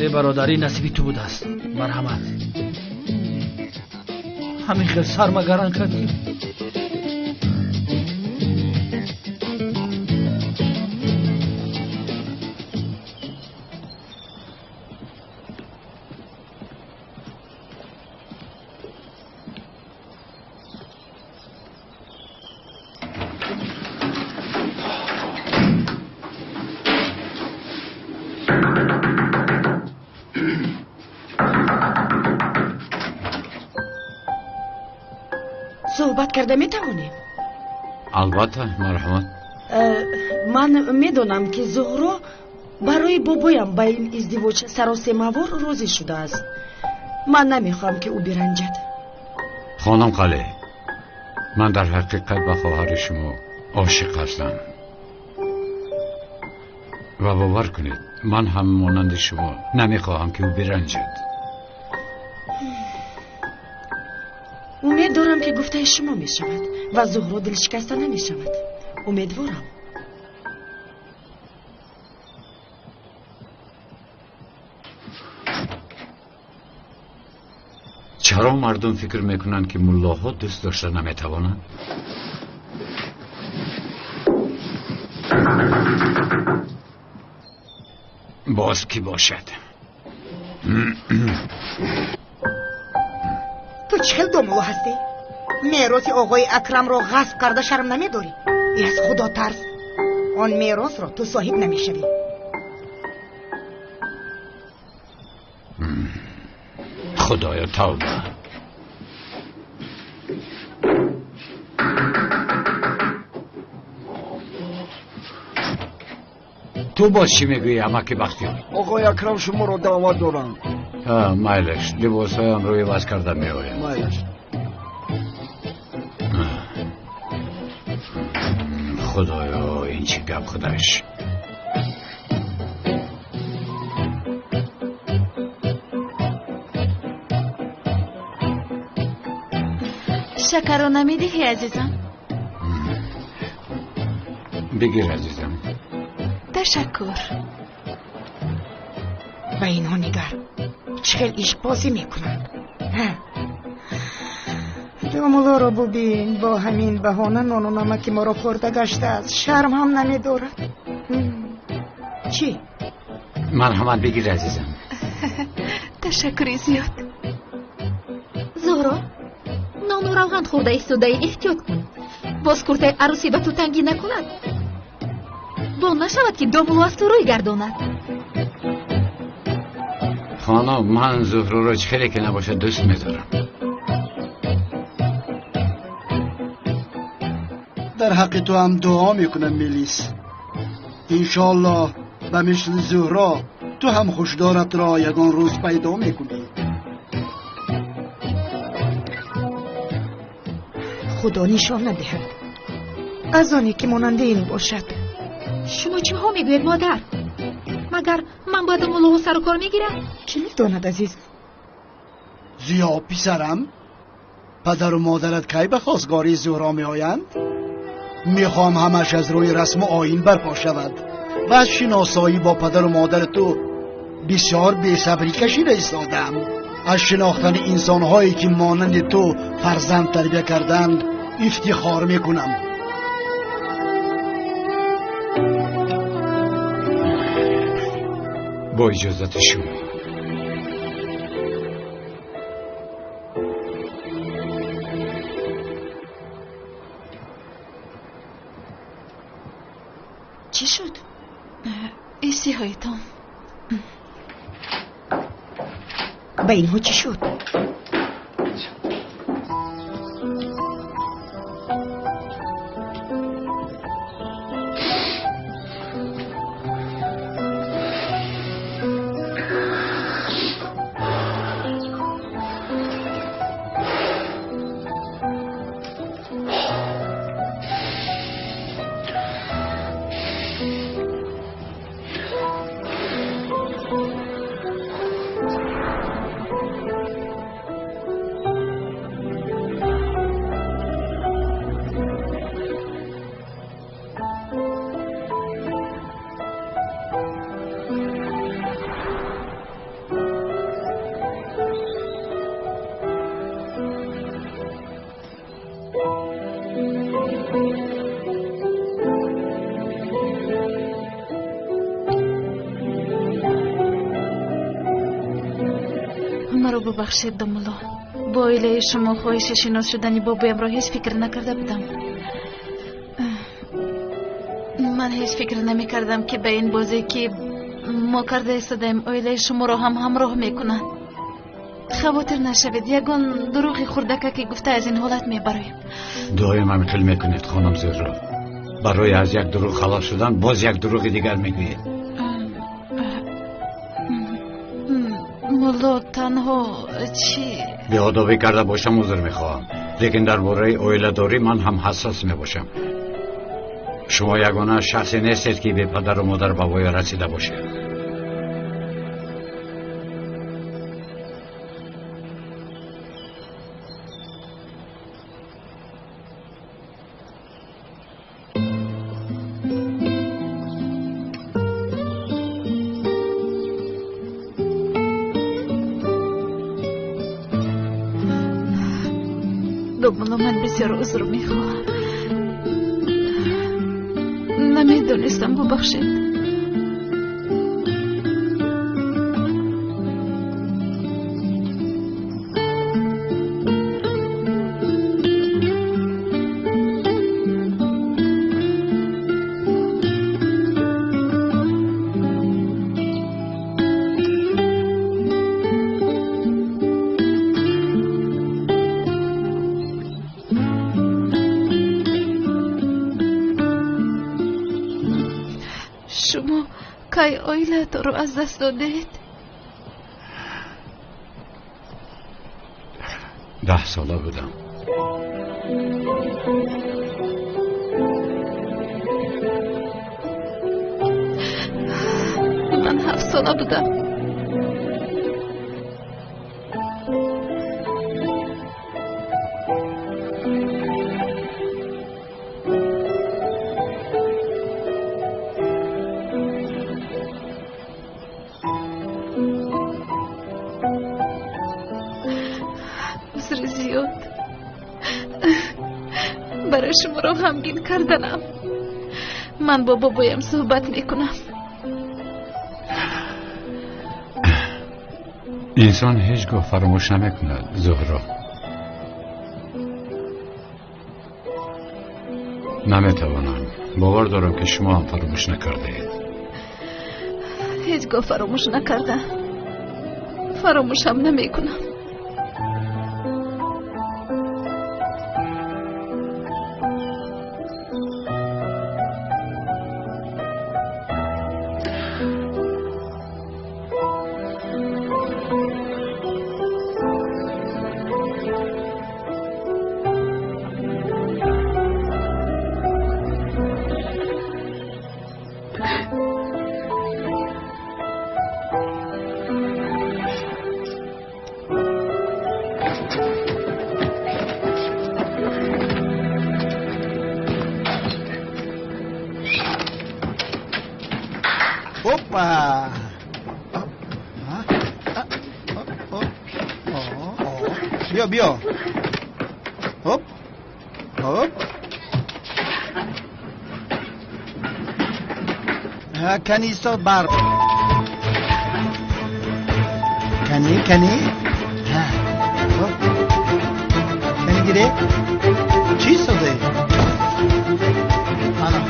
Э бародарӣ, насиби ту будааст. Марҳамат. Ҳамин хел сармагаран кард ки Суҳбат карда метавонем? Албатта, марҳамат. Ман медонам, ки Зуҳро барои бобоям ба ин издивоҷ саросемавор розӣ шудааст. Ман намехоҳам, ки ӯ биранҷад. Хонум Қале, ман дар ҳақиқат ба хоҳари шумо ошиқ ҳастам ва бовар кунед, ман ҳам монанди шумо намехоҳам, ки ӯ биранҷад. Умед дорам, ки гуфтаи шумо мешавад ва Зуҳро дилшикаста намешавад. Умедворам. Чаро мардум фикр мекунанд, ки муллоҳо дӯст дошта наметавонанд? Боз кӣ бошад? Ту чӣ хел домулло ҳастӣ? Мероси оғои Акрамро ғасб карда шарм намедорӣ? Аз худо тарс, он меросро ту соҳиб намешавӣ. Худоё, тавба. Ту боз чӣ мегӯӣ, амаки Бахтиёр? Оғои Акрам шуморо даъват доранд. Майлаш, либосҳоямро иваз карда меоям. Майлаш. Худоё, ин чӣ гап худаш? Шакарро намедиҳӣ, азизам? Бигир, азизам. Ташаккур. Ба инҳо нигар, чӣ хел ишқбозӣ мекунанд. Домуллоро бубин, бо ҳамин баҳона нону намаки моро хӯрда гаштааст, шарм ҳам намедорад. Чӣ? Марҳамат, бигир, азизам. Ташаккури зиёд. Зуҳро, нону равған хӯрда истодаи, эҳтиёт кун. Боз куртаи арӯсӣ ба ту тангӣ накунад. Бо нашавад, ки домулло аз ту рӯй гардонад. Хонум, ман Зуҳроро чӣ хеле ки набошад дӯст медорам. Дар ҳаққи ту ҳам дуо мекунам, Мелис. Иншоаллоҳ ба мисли Зуҳро ту ҳам хушдоратро ягон рӯз пайдо мекунӣ. Худо нишон надиҳад аз оне ки монанди ин бошад. Шумо чиҳо мегӯед, модар? Магар ман ба домуллоҳо сару кор мегирам? Чӣ медонад, азиз? Зиё, писарам, падару модарат кай ба хостгории Зуҳро меоянд? Мехоҳам ҳамаш аз рӯи расму оин барпо шавад ва аз шиносоӣ бо падару модари ту бисёр бесабрӣ кашида истодаам. Аз шинохтани инсонҳое ки монанди ту фарзанд тарбия карданд ифтихор мекунам. Бо иҷозати шумо. Чӣ шуд? Истиҳоитон. Ба инҳо чӣ шуд? Маро бубахшед, домулло. Бо оилаи шумо хоҳиши шинос шудани бобоямро ҳеҷ фикр накарда будам. Ман ҳеҷ фикр намекардам, ки ба ин бозе, ки мо карда истодаем оилаи шуморо ҳам ҳамроҳ мекунанд. Хавотир нашавед, ягон дурӯғи хурдака ки гуфта аз ин ҳолат мебароем. Доим ҳамин хел мекунед, хонум Зуҳро. Барои аз як дурӯғ халос шудан боз як дурӯғи дигар мегӯед. Мулло, танҳо чӣ? Беодобӣ карда бошам, узр мехоҳам, лекин дар бораи оиладорӣ ман ҳам ҳассос мебошам. Шумо ягона шахсе нестед, ки бепадару модар ба воя расида бошед. Домулло, ман бисёр узр мехоҳам. Намедонистам, бубахшед. Шумо кай оилаатонро аз даст додед? 10 сола будам. Ман 7 сола будам. Узри зиёд барои шуморо ғамгин карданам. Ман бо бобоям суҳбат мекунам. Инсон ҳеҷ гоҳ фаромӯш намекунад, Зуҳро. Наметавонам. Бовар дорам, ки шумо ҳам фаромӯш накардаед. Ҳеҷ гоҳ фаромӯш накардам, фаромӯшам намекунам. Опа! Биё, биё. Хоп. Хоп. Кани истод бар. Кани, кани. Хоп. Кани гире. Чӣ истодаи? Ана.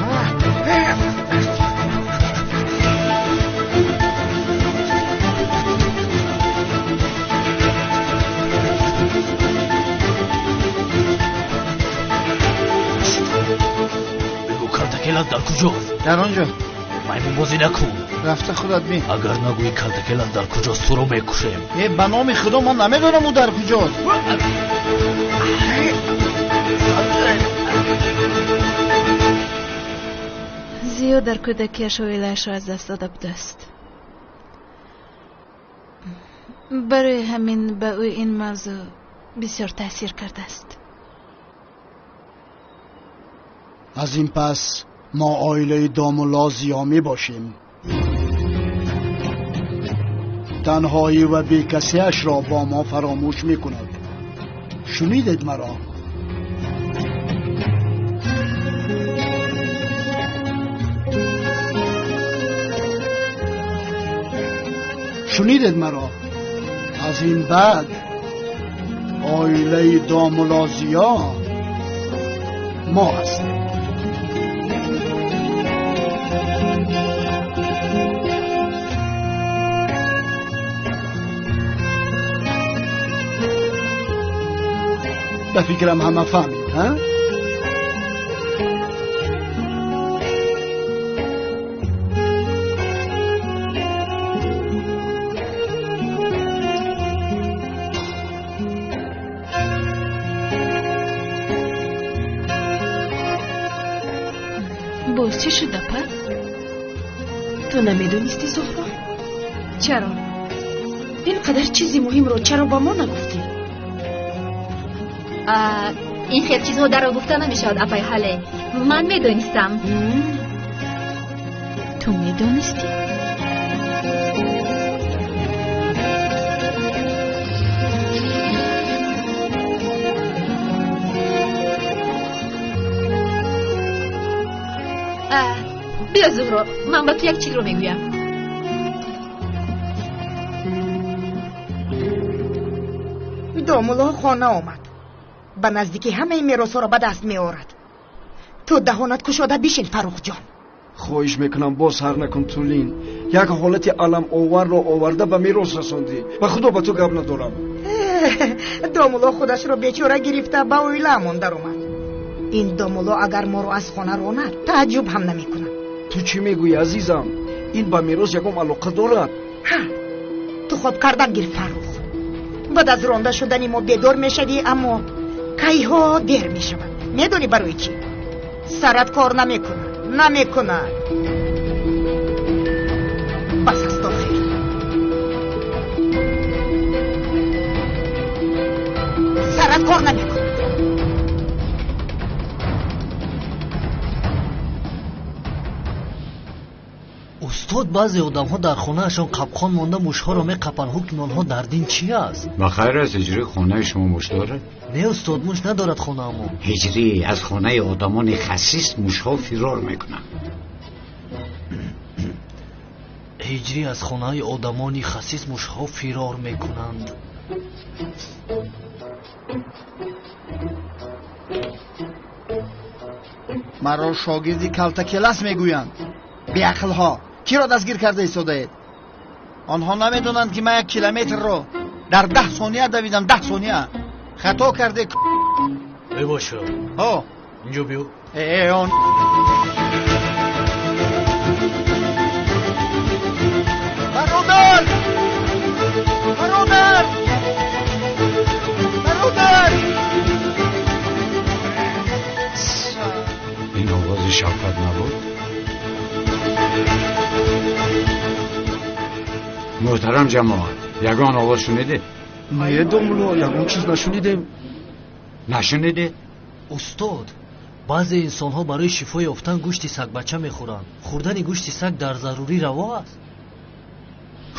Бигӯ, калтакелат дар куҷост? Дар он ҷо. Маймунбозӣ накун. Рафта худат бин. Агар нагӯӣ калтакелат дар куҷост, туро мекушем. Э, ба номи худо, ман намедонам ӯ дар куҷост. Зиё дар кӯдакиаш оилаашро аз даст дода будааст. Барои ҳамин ба ӯ ин мавзӯъ бисёр таъсир кардааст. Аз ин пас мо оилаи домулло Зиё мебошем. Танҳоӣ ва бекасиашро бо мо фаромӯш мекунад. Шунидед маро? Шунидед маро? Аз ин баъд оилаи домулло Зиё мо ҳастем. Ба фикрам ҳама фаҳмид, ҳа? Боз чӣ шуд, апа? Ту намедонисти, Зуҳро? Чаро? Ин қадар чизи муҳимро чаро ба мо нагуфтӣ? Ин хел чизҳо даро гуфта намешавад, апай Ҳале. Ман медонистам. Ту медонистӣ? Биё, Зуҳро, ман ба ту як чизро мегӯям. Домулло хона омад. Ба наздикӣ ҳамаи меросҳоро ба даст меорад. Ту даҳонат кушода бишин, Фаррухҷон. Хоҳиш мекунам, боз ҳар накун, Тулин. Як ҳолати аламоварро оварда ба мерос расондӣ. Ба худо ба ту гап надорам. Домулло худашро бечора гирифта ба оилаамон даромад. Ин домулло агар моро аз хона ронад, тааҷҷуб ҳам намекунам. Ту чӣ мегӯӣ, азизам? Ин ба мерос ягон алоқа дорад? Ҳа, ту хоб кардан гир, Фаррух. Баъд аз ронда шудани мо бедор мешавӣ, аммо кайҳо дер мешавад. Медонӣ барои чӣ? Сарат кор намекунад, намекунад. Бас аст охир. Сарат кор намекунад. Устод, баъзе одамҳо дар хонаашон қапқон монда мушҳоро меқапанд. Ҳукми онҳо дар дин чӣ аст? Ба хайр аст, ҳиҷрӣ хонаи шумо муш дорад? Не, устод, муш надорад хонаамон. Ҳиҷрӣ аз хонаи одамони хасис мушҳо фирор мекунанд. Ҳиҷрӣ аз хонаи одамони хасис мушҳо фирор мекунанд. Маро шогирди калтакелас мегӯянд. Беақлҳо киро дастгир карда истодаед? Онҳо намедонанд, ки ман 1 километрро дар 10 сония давидам. 10 сония. Хато карде. Бебоша. Ҳо. Инҷо биё. Э, он. Бародар! Бародар! Бародар! Ин овози Шавкат набуд? Муҳтарам ҷамоат, ягон овоз шунидед? Не, домулло, ягон чиз нашунидем. Нашунидед? Устод, баъзе инсонҳо барои шифо ёфтан гӯшти сагбача мехӯранд. Хӯрдани гӯшти саг дар зарурӣ раво аст?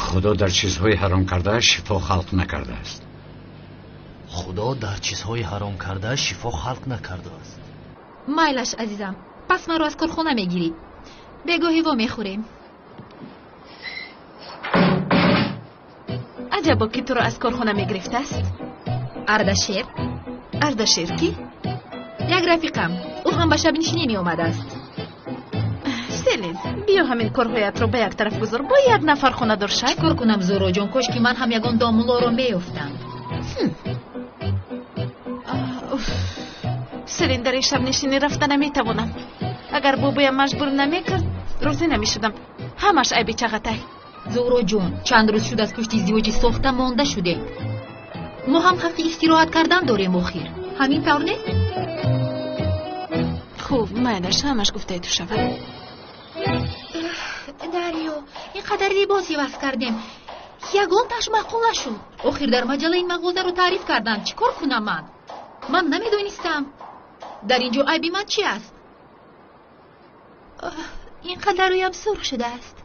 Худо дар чизҳои ҳаром карда шифо халқ накардааст. Худо дар чизҳои ҳаром карда шифо халқ накардааст. Майлаш, азизам, пас маро аз корхона мегирӣ. Бегоҳӣ во мехӯрем. Аҷабо, ки туро аз корхона мегирифтааст? Ардашер. Ардашер кӣ? Як рафиқам. Ӯ ҳам ба шабнишинӣ меомадааст. Селин, биё ҳамин корҳоятро ба як тараф гузор. Бо як нафар хонадор шав. Чӣ кор кунам, Зуҳроҷон? Кош ки ман ҳам ягон домуллоро меёфтам. Селин, дар ин шабнишинӣ рафта наметавонам. Агар бобоям маҷбур намекард, розӣ намешудам. Ҳамаш айби Чағатай. Зуҳроҷон, чанд рӯз шуд аз пушти издивоҷи сохта монда шудем. Мо ҳам ҳаққи истироҳат кардан дорем охир. Ҳамин тавр нест? Хуб, майлаш, ҳамаш гуфтаи ту шавад. Дарё, ин қадар либос иваз кардем. Ягонташ маъқул нашуд. Охир дар маҷалла ин мағозаро таъриф карданд. Чӣ кор кунам ман? Ман намедонистам. Дар ин ҷо айби ман чӣ аст? Ин қадар рӯям сурх шудааст.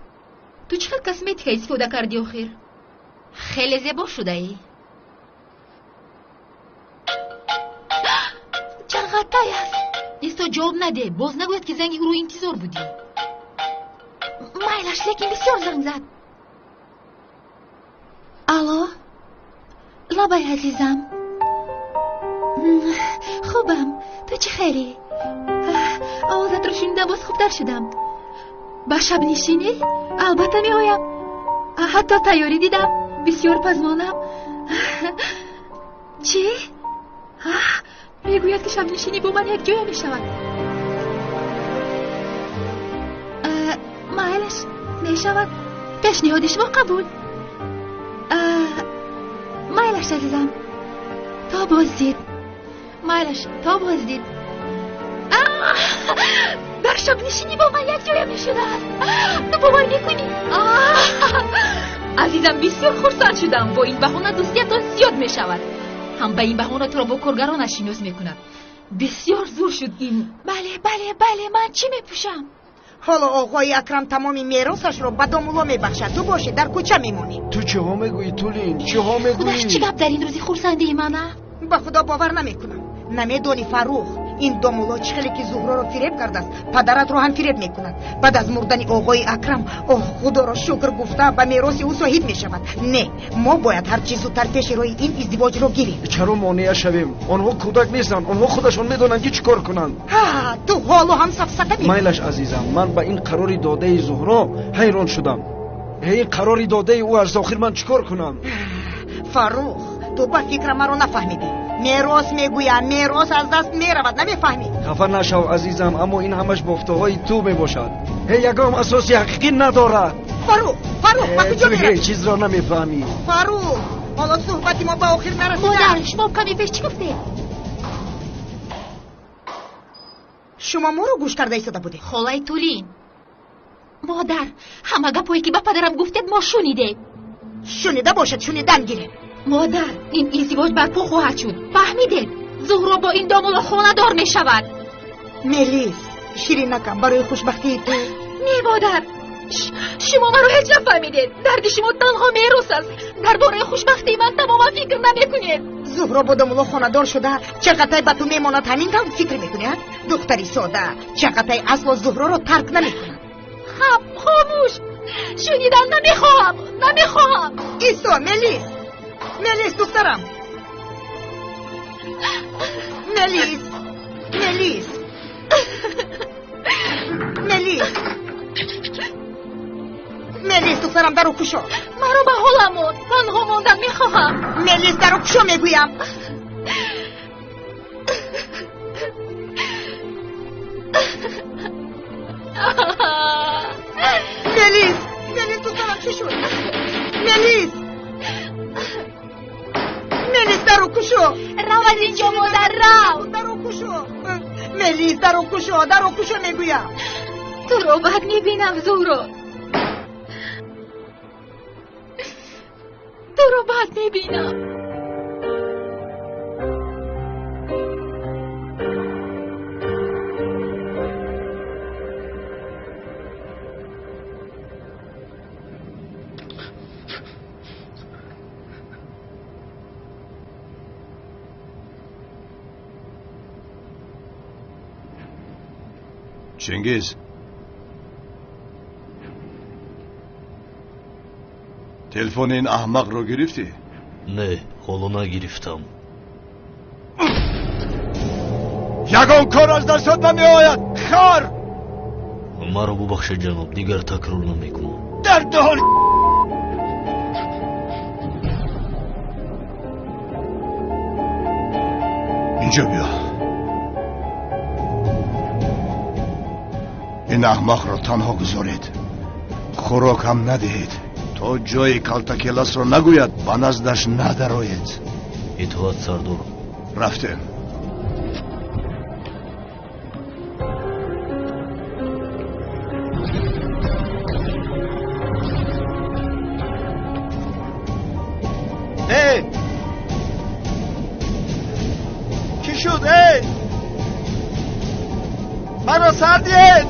Ту чӣ хел косметика истифода кардӣ охир? Хеле зебо шудаӣ. Чағатай аст. Исто, ҷавоб наде. Боз нагӯяд, ки занги ӯро интизор будӣ. Майлаш, лекин бисёр занг зад. Алло, лабай, азизам. Хубам, ту чӣ хелӣ? Овозатро шунида боз хубтар шудам. Ба шабнишинӣ? Албатта меоям. Ҳатто тайёрӣ дидам. Бисёр пазмонам. Чӣ? Мегӯяд ки шабнишинӣ бо ман якҷоя мешавад. Майлаш, мешавад. Пешниҳоди шумо қабул. Майлаш, азизам, то боздид. Майлаш, то боздид. Дар шабнишинӣ бо ман якҷоя мешудааст. Ту бовар мекунӣ? Азизам, бисёр хурсанд шудам. Бо ин баҳона дӯстиятон зиёд мешавад. Ҳам ба ин баҳона туро бо коргаронаш шинос мекунад. Бисёр зур шуд ин. Бале, бале, бале, ман чӣ мепӯшам? Ҳоло оғои Акрам тамоми меросашро ба домулло мебахшад. Ту бошӣ дар кӯча мемонӣ. Ту чиҳо мегӯӣ, Тулин? Чиҳо мегӯӣ? Худаш чӣ гап дар ин рӯзи хурсандии ман, а? Ба худо бовар намекунам. Намедонӣ, Фаррух, ин домулло чӣ хеле ки Зуҳроро фиреб кардааст, падаратро ҳам фиреб мекунад. Баъд аз мурдани оғои Акрам, оҳ, худоро шукр гуфта, ба мероси ӯ соҳиб мешавад. Не, мо бояд ҳарчи зудтар пеши роҳи ин издивоҷро гирем. Чаро монеа шавем? Онҳо кӯдак нестанд, онҳо худашон медонанд ки чӣ кор кунанд. Ҳа, ту ҳоло ҳам сафсата мекунӣ. Майлаш, азизам, ман ба ин қарори додаи Зуҳро ҳайрон шудам. Ин қарори додаи ӯ аз охир ман чӣ кор кунам? Фаррух, ту ба фикра маро нафаҳмидӣ. Мерос мегӯям, мерос аз даст меравад, намефаҳмӣ? Хафа нашав, азизам, аммо ин ҳамаш бофтаҳои ту мебошад. Ҳеҷ ягон асоси ҳақиқӣ надорад. Фаррух, Фаррух, ба куҷо меравӣ? Ту ҳеҷ чизро намефаҳмӣ. Фаррух, ҳоло суҳбати мо ба охир нарасидааст. Модар, шумо каме пеш чӣ гуфтед? Шумо моро гӯш карда истода будед. Холаи Тулин. Модар, ҳама гапҳое ки ба падарам гуфтед, мо шунидем. Шунида бошад, шунидан гирем. Модар, ин издивоҷ барпо хоҳад шуд. Фаҳмидед? Зуҳро бо ин домулло хонадор мешавад. Мелис, ширинакам, барои хушбахтии ту. Не, модар, шумо маро ҳеҷ нафаҳмидед. Дарди шумо танҳо мерос аст. Дар бораи хушбахтии ман тамоман фикр намекунед. Зуҳро бо домулло хонадор шуда, Чағатай ба ту мемонад, ҳамин тавр фикр мекунӣ? Духтари сода, Чағатай асло Зуҳроро тарк намекунад. Хаб, хомӯш. Шунидан намехоҳам, намехоҳам. Исо, Мелис. Мелис, духтарам. Мелис, Мелис, Мелис, Мелис, духтарам, дару кушо. Маро ба ҳолам мон, танҳо мондан мехоҳам. Мелис, дару кушо мегӯям. Мелис, Мелис, духтарам, чӣ шуд? Мелис, Мелис, дару кушо. Рав аз инҷо, модар, рав. Дару кушо. Мелис, дару кушо, дару кушо мегӯям. Туро бад мебинам, Зуҳро. Туро бад мебинам. Чингиз, телефони ин аҳмақро гирифтӣ? Не, ҳоло нагирифтам. Ягон кор аз дастат намеояд, хар! Маро бубахшед, ҷаноб, дигар такрор намекунам. Дар даҳон. Инҷо биё. Ин аҳмақро танҳо гузоред, хӯрок ҳам надиҳед. То ҷои калтакеласро нагӯяд, ба наздаш надароед. Итоат, сардор. Рафтем. Эй! Чӣ шуд? Эй! Маро сар диҳед!